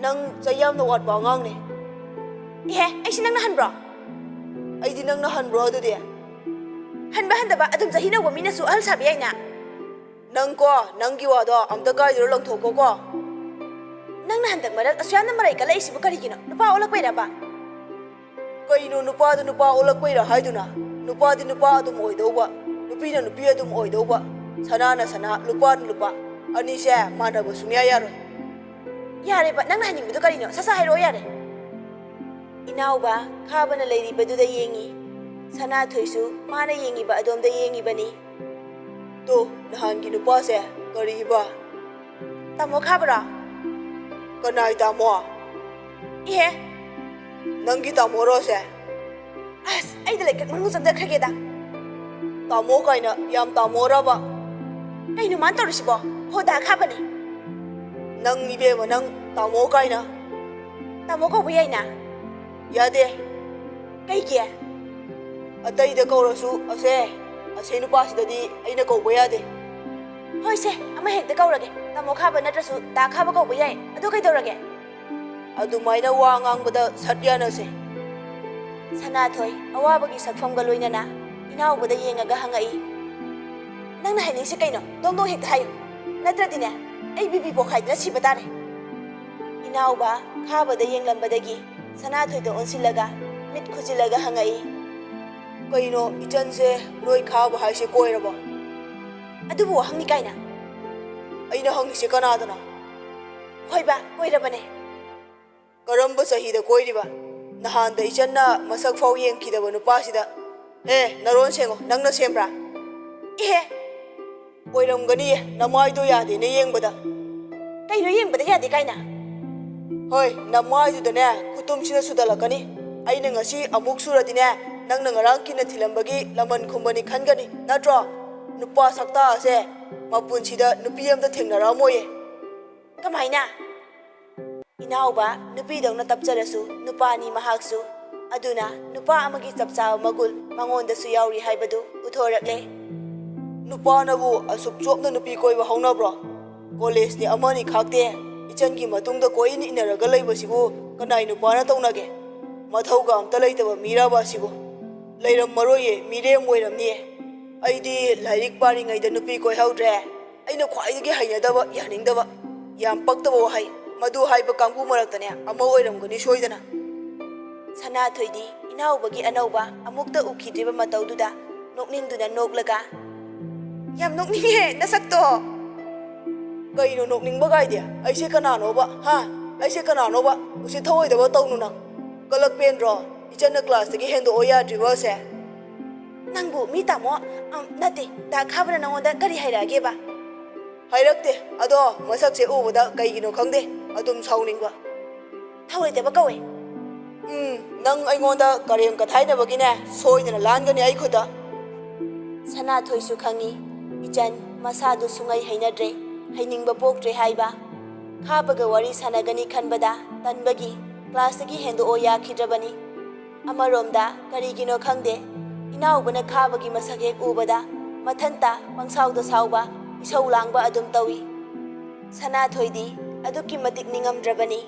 "ꯅꯪ ꯆꯍꯤ ꯌꯥꯝꯅ ꯋꯥꯠꯄ ꯑꯉꯥꯡꯅꯦ꯫" "ꯑꯦꯍꯦ, ꯑꯩꯁꯦ ꯅꯪꯅ ꯍꯟꯕ꯭ꯔꯣ?" "ꯑꯩꯗꯤ ꯅꯪꯅ ꯍꯟꯕ꯭ꯔꯣ ꯑꯗꯨꯗꯤ?" "ꯍꯟꯕ ꯍꯟꯗꯕ ꯑꯗꯨꯝ ꯆꯍꯤ ꯅꯧꯕ ꯃꯤꯅꯁꯨ ꯑꯍꯜ ꯁꯥꯕ ꯌꯥꯏꯅ꯫" "ꯅꯪ ꯀꯣ, ꯅꯪꯒꯤ ꯋꯥꯗꯣ ꯑꯝꯇ ꯀꯥꯏꯗꯅꯣ ꯂꯪꯊꯣꯛꯀꯣ ꯀꯣ꯫" "ꯅꯪꯅ ꯍꯟꯗꯛ ꯃꯔꯛ ꯑꯁꯨꯛ ꯌꯥꯝꯅ ꯃꯔꯩ ꯀꯜꯂꯛꯏꯁꯤꯕꯨ ꯀꯔꯤꯒꯤꯅꯣ? ꯅꯨꯄꯥ ꯑꯣꯜꯂꯛꯄꯩꯔꯕ?" "ꯀꯩꯅꯣ ꯅꯨꯄꯥꯗ ꯅꯨꯄꯥ ꯑꯣꯜꯂꯛꯄꯩꯔꯥ ꯍꯥꯏꯗꯨꯅ? ꯅꯨꯄꯥꯗꯤ ꯅꯨꯄꯥ ꯑꯗꯨꯝ ꯑꯣꯏꯗꯧꯕ, ꯅꯨꯄꯤꯅ ꯅꯨꯄꯤ ꯑꯗꯨꯝ ꯑꯣꯏꯗꯧꯕ, ꯁꯅꯥꯅ ꯁꯅꯥ, ꯂꯨꯄꯥꯅ ꯂꯨꯄꯥ, ꯑꯅꯤꯁꯦ ꯃꯥꯟꯅꯕ ꯁꯨꯡꯌꯥ ꯌꯥꯔꯣꯏ꯫" "ꯌꯥꯔꯦꯕ, ꯅꯪꯅ ꯍꯥꯏꯅꯤꯡꯕꯗꯣ ꯀꯔꯤꯅꯣ? ꯁꯠ ꯁꯠ ꯍꯥꯏꯔꯛꯑꯣ ꯌꯥꯔꯦ꯫" ꯏꯅꯥꯎꯕ ꯈꯥꯕꯅ ꯂꯩꯔꯤꯕꯗꯨꯗ ꯌꯦꯡꯉꯤ꯫ ꯁꯅꯥꯊꯣꯏꯁꯨ ꯃꯥꯅ ꯌꯦꯡꯉꯤꯕ ꯑꯗꯣꯝꯗ ꯌꯦꯡꯉꯤꯕꯅꯤ꯫ "ꯇꯣ, ꯅꯍꯥꯟꯒꯤ ꯅꯨꯄꯥꯁꯦ ꯀꯔꯤꯕ?" "ꯇꯥꯃꯣ ꯈꯥꯕꯔꯣ?" "ꯀꯅꯥꯏ ꯇꯥꯃꯣ?" "ꯏꯍꯦ, ꯅꯪꯒꯤ ꯇꯥꯃꯣꯔꯣꯁꯦ?" "ꯑꯁ, ꯑꯩꯗ ꯂꯩꯀꯛ ꯃꯅꯨꯡ ꯆꯪꯖꯈ꯭ꯔꯒꯦꯗ꯫" "ꯇꯥꯃꯣ ꯀꯥꯏꯅ ꯌꯥꯝ ꯇꯥꯃꯣꯔꯕ?" "ꯀꯩꯅꯣ ꯃꯥꯅ ꯇꯧꯔꯤꯁꯤꯕꯣ? ꯍꯣꯗꯥ ꯈꯥꯕꯅꯦ꯫" "ꯅꯪ ꯏꯕꯦꯝꯃ, ꯅꯪ ꯇꯥꯃꯣ ꯀꯥꯏꯅ?" "ꯇꯥꯃꯣ ꯀꯧꯕ ꯌꯥꯏꯅ꯫" "ꯌꯥꯗꯦ꯫" "ꯀꯩꯒꯤ?" "ꯑꯇꯩꯗ ꯀꯧꯔꯁꯨ ꯑꯁꯦ, ꯑꯁꯦ ꯅꯨꯄꯥꯁꯤꯗꯗꯤ ꯑꯩꯅ ꯀꯧꯕ ꯌꯥꯗꯦ꯫" "ꯍꯣꯏꯁꯦ, ꯑꯃ ꯍꯦꯛꯇ ꯀꯧꯔꯒꯦ꯫ ꯇꯥꯃꯣ ꯈꯥꯕ ꯅꯠꯇ꯭ꯔꯁꯨ ꯇꯥ ꯈꯥꯕ ꯀꯧꯕ ꯌꯥꯏ꯫ ꯑꯗꯨ ꯀꯩꯗꯧꯔꯒꯦ?" ꯑꯗꯨꯃꯥꯏꯅ ꯋꯥ ꯉꯥꯡꯕꯗ ꯁꯠ ꯌꯥꯅꯁꯦ꯫ ꯁꯅꯥꯊꯣꯏ ꯑꯋꯥꯕꯒꯤ ꯁꯛꯐꯝꯒ ꯂꯣꯏꯅꯅ ꯏꯅꯥꯎꯕꯗ ꯌꯦꯡꯉꯒ ꯍꯪꯉꯛꯏ, "ꯅꯪꯅ ꯍꯥꯏꯅꯤꯡꯁꯤ ꯀꯩꯅꯣ? ꯗꯣꯡ ꯗꯣꯡ ꯍꯦꯛꯇ ꯍꯥꯏꯌꯨ꯫ ꯅꯠꯇ꯭ꯔꯗꯤꯅꯦ, ꯑꯩ ꯕꯤ ꯄꯤ ꯄꯣꯛꯈꯥꯏꯗꯅ ꯁꯤꯕ ꯇꯥꯔꯦ꯫" ꯏꯅꯥꯎꯕ ꯈꯥꯕꯗ ꯌꯦꯡꯂꯝꯕꯗꯒꯤ ꯁꯅꯥꯊꯣꯏꯗ ꯑꯣꯟꯁꯤꯜꯂꯒ ꯃꯤꯠ ꯈꯨꯖꯤꯜꯂꯒ ꯍꯪꯉꯛꯏ, "ꯀꯩꯅꯣ, ꯏꯆꯟꯁꯦ ꯅꯣꯏ ꯈꯥꯕ ꯍꯥꯏꯁꯦ ꯀꯣꯏꯔꯕꯣ?" "ꯑꯗꯨꯕꯨ ꯋꯥꯍꯪꯅꯤ ꯀꯥꯏꯅ?" "ꯑꯩꯅ ꯍꯪꯉꯤꯁꯦ ꯀꯅꯥꯗꯅꯣ?" "ꯍꯣꯏꯕ, ꯀꯣꯏꯔꯕꯅꯦ꯫" "ꯀꯔꯝꯕ ꯆꯍꯤꯗ ꯀꯣꯏꯔꯤꯕ? ꯅꯍꯥꯟꯗ ꯏꯆꯟꯅ ꯃꯁꯛ ꯐꯥꯎ ꯌꯦꯡꯈꯤꯗꯕ ꯅꯨꯄꯥꯁꯤꯗ꯫ ꯍꯦ, ꯅꯔꯣꯟ ꯁꯦꯡꯉꯣ, ꯅꯪꯅ ꯁꯦꯝꯕ꯭ꯔꯥ?" "ꯏꯍꯦ!" "ꯑꯣꯏꯔꯝꯒꯅꯤꯌꯦ, ꯅꯃꯥꯏꯗꯣ ꯌꯥꯗꯦꯅꯦ ꯌꯦꯡꯕꯗ꯫" "ꯀꯩꯅꯣ ꯌꯦꯡꯕꯗ ꯌꯥꯗꯦ ꯀꯥꯏꯅ?" "ꯍꯣꯏ, ꯅꯃꯥꯏꯗꯨꯗꯅꯦ ꯈꯨꯇꯨꯝꯁꯤꯅ ꯁꯨꯗꯜꯂꯛꯀꯅꯤ꯫ ꯑꯩꯅ ꯉꯁꯤ ꯑꯃꯨꯛ ꯁꯨꯔꯗꯤꯅꯦ, ꯅꯪꯅ ꯉꯔꯥꯡ ꯀꯤꯟꯅ ꯊꯤꯜꯂꯝꯕꯒꯤ ꯂꯃꯟ ꯈꯨꯝꯕꯅꯤ ꯈꯟꯒꯅꯤ, ꯅꯠꯇ꯭ꯔꯣ? ꯅꯨꯄꯥ ꯁꯛꯇꯥ ꯑꯁꯦ ꯃꯄꯨꯟꯁꯤꯗ ꯅꯨꯄꯤ ꯑꯝꯇ ꯊꯦꯡꯅꯔꯛꯑꯝꯃꯣꯏꯌꯦ꯫" "ꯀꯃꯥꯏꯅ?" "ꯏꯅꯥꯎꯕ ꯅꯨꯄꯤꯗꯧꯅ ꯇꯞꯆꯔꯁꯨ ꯅꯨꯄꯥꯅꯤ ꯃꯍꯥꯛꯁꯨ꯫ ꯑꯗꯨꯅ ꯅꯨꯄꯥ ꯑꯃꯒꯤ ꯆꯞ ꯆꯥꯕ ꯃꯒꯨꯟ ꯃꯉꯣꯟꯗꯁꯨ ꯌꯥꯎꯔꯤ ꯍꯥꯏꯕꯗꯨ ꯎꯊꯣꯔꯛꯂꯦ꯫" "ꯅꯨꯄꯥꯅꯕꯨ ꯑꯁꯨꯛ ꯆꯣꯞꯅ ꯅꯨꯄꯤ ꯀꯣꯏꯕ ꯍꯧꯅꯕ꯭ꯔꯣ? ꯀꯣꯂꯦꯖꯅꯤ ꯑꯃꯅꯤ ꯈꯥꯛꯇꯦ, ꯏꯆꯟꯒꯤ ꯃꯇꯨꯡꯗ ꯀꯣꯏꯏꯟ ꯏꯟꯅꯔꯒ ꯂꯩꯕꯁꯤꯕꯨ ꯀꯅꯥꯏ ꯅꯨꯄꯥꯅ ꯇꯧꯅꯒꯦ? ꯃꯊꯧꯒ ꯑꯝꯇ ꯂꯩꯇꯕ ꯃꯤꯔꯕ ꯑꯁꯤꯕꯨ? ꯂꯩꯔꯝꯃꯔꯣꯏꯌꯦ, ꯃꯤꯔꯦꯝ ꯑꯣꯏꯔꯝꯅꯤꯌꯦ꯫ ꯑꯩꯗꯤ ꯂꯥꯏꯔꯤꯛ ꯄꯥꯔꯤꯉꯩꯗ ꯅꯨꯄꯤ ꯀꯣꯏꯍꯧꯗ꯭ꯔꯦ꯫ ꯑꯩꯅ ꯈ꯭ꯋꯥꯏꯗꯒꯤ ꯍꯩꯅꯗꯕ, ꯌꯥꯅꯤꯡꯗꯕ, ꯌꯥꯝ ꯄꯛꯇꯕ ꯋꯥꯍꯩ꯫ ꯃꯗꯨ ꯍꯥꯏꯕ ꯀꯥꯡꯕꯨ ꯃꯔꯛꯇꯅꯦ ꯑꯃ ꯑꯣꯏꯔꯝꯒꯅꯤ ꯁꯣꯏꯗꯅ꯫" ꯁꯅꯥꯊꯣꯏꯗꯤ ꯏꯅꯥꯎꯕꯒꯤ ꯑꯅꯧꯕ ꯑꯃꯨꯛꯇ ꯎꯈꯤꯗ꯭ꯔꯤꯕ ꯃꯇꯧꯗꯨꯗ ꯅꯣꯛꯅꯤꯡꯗꯨꯅ ꯅꯣꯛꯂꯒ, "ꯌꯥꯝ ꯅꯣꯛꯅꯤꯡꯉꯦ ꯅꯁꯛꯇꯣ!" "ꯀꯩꯅꯣ ꯅꯣꯛꯅꯤꯡꯕ ꯀꯥꯏꯗꯤ? ꯑꯩꯁꯦ ꯀꯅꯥꯅꯣꯕ? ꯍꯥ? ꯑꯩꯁꯦ ꯀꯅꯥꯅꯣꯕ? ꯎꯁꯤꯠ ꯊꯑꯣꯏꯗꯕ ꯇꯧꯅꯨ ꯅꯪ꯫ ꯀꯂꯛ ꯄꯦꯟꯗ꯭ꯔꯣ? ꯏꯆꯟꯅ ꯀ꯭ꯂꯥꯁꯇꯒꯤ ꯍꯦꯟꯗꯣꯛꯑꯣ ꯌꯥꯗ꯭ꯔꯤꯕ ꯑꯁꯦ?" "ꯅꯪꯕꯨ ꯃꯤ ꯇꯥꯃꯣ, ꯑꯝ, ꯅꯠꯇꯦ, ꯗꯥ ꯈꯥꯕꯅ ꯅꯉꯣꯟꯗ ꯀꯔꯤ ꯍꯥꯏꯔꯛꯑꯒꯦꯕ?" "ꯍꯥꯏꯔꯛꯇꯦ꯫ ꯑꯗꯣ ꯃꯁꯛꯁꯦ ꯎꯕꯗ ꯀꯩꯒꯤꯅꯣ ꯈꯪꯗꯦ, ꯑꯗꯨꯝ ꯁꯥꯎꯅꯤꯡꯕ꯫" "ꯊꯧꯑꯣꯏꯗꯕ ꯀꯧꯋꯦ꯫" "ꯎꯝ, ꯅꯪ ꯑꯩꯉꯣꯟꯗ ꯀꯔꯦꯝ ꯀꯊꯥꯏꯅꯕꯒꯤꯅꯦ, ꯁꯣꯏꯗꯅ ꯂꯥꯟꯒꯅꯤ ꯑꯩ ꯈꯨꯠꯇ꯫" ꯁꯅꯥꯊꯣꯏꯁꯨ ꯈꯪꯏ, ꯏꯆꯟ ꯃꯁꯥꯗꯨ ꯁꯨꯡꯍꯩ ꯍꯩꯅꯗ꯭ꯔꯦ, ꯍꯩꯅꯤꯡꯕ ꯄꯣꯛꯇ꯭ꯔꯦ ꯍꯥꯏꯕ꯫ ꯈꯥꯕꯒ ꯋꯥꯔꯤ ꯁꯥꯟꯅꯒꯅꯤ ꯈꯟꯕꯗ ꯇꯟꯕꯒꯤ ꯀ꯭ꯂꯥꯁꯇꯒꯤ ꯍꯦꯟꯗꯣꯛꯑꯣ ꯌꯥꯈꯤꯗ꯭ꯔꯕꯅꯤ꯫ ꯑꯃꯔꯣꯝꯗ ꯀꯔꯤꯒꯤꯅꯣ ꯈꯪꯗꯦ, ꯏꯅꯥꯎꯕꯅ ꯈꯥꯕꯒꯤ ꯃꯁꯛ ꯍꯦꯛ ꯎꯕꯗ ꯃꯊꯟꯇ ꯄꯪꯁꯥꯎꯗ ꯁꯥꯎꯕ, ꯏꯁꯧ ꯂꯥꯡꯕ ꯑꯗꯨꯝ ꯇꯧꯏ꯫ ꯁꯅꯥꯊꯣꯏꯗꯤ ꯑꯗꯨꯛꯀꯤ ꯃꯇꯤꯛ ꯅꯤꯡꯉꯝꯗ꯭ꯔꯕꯅꯤ꯫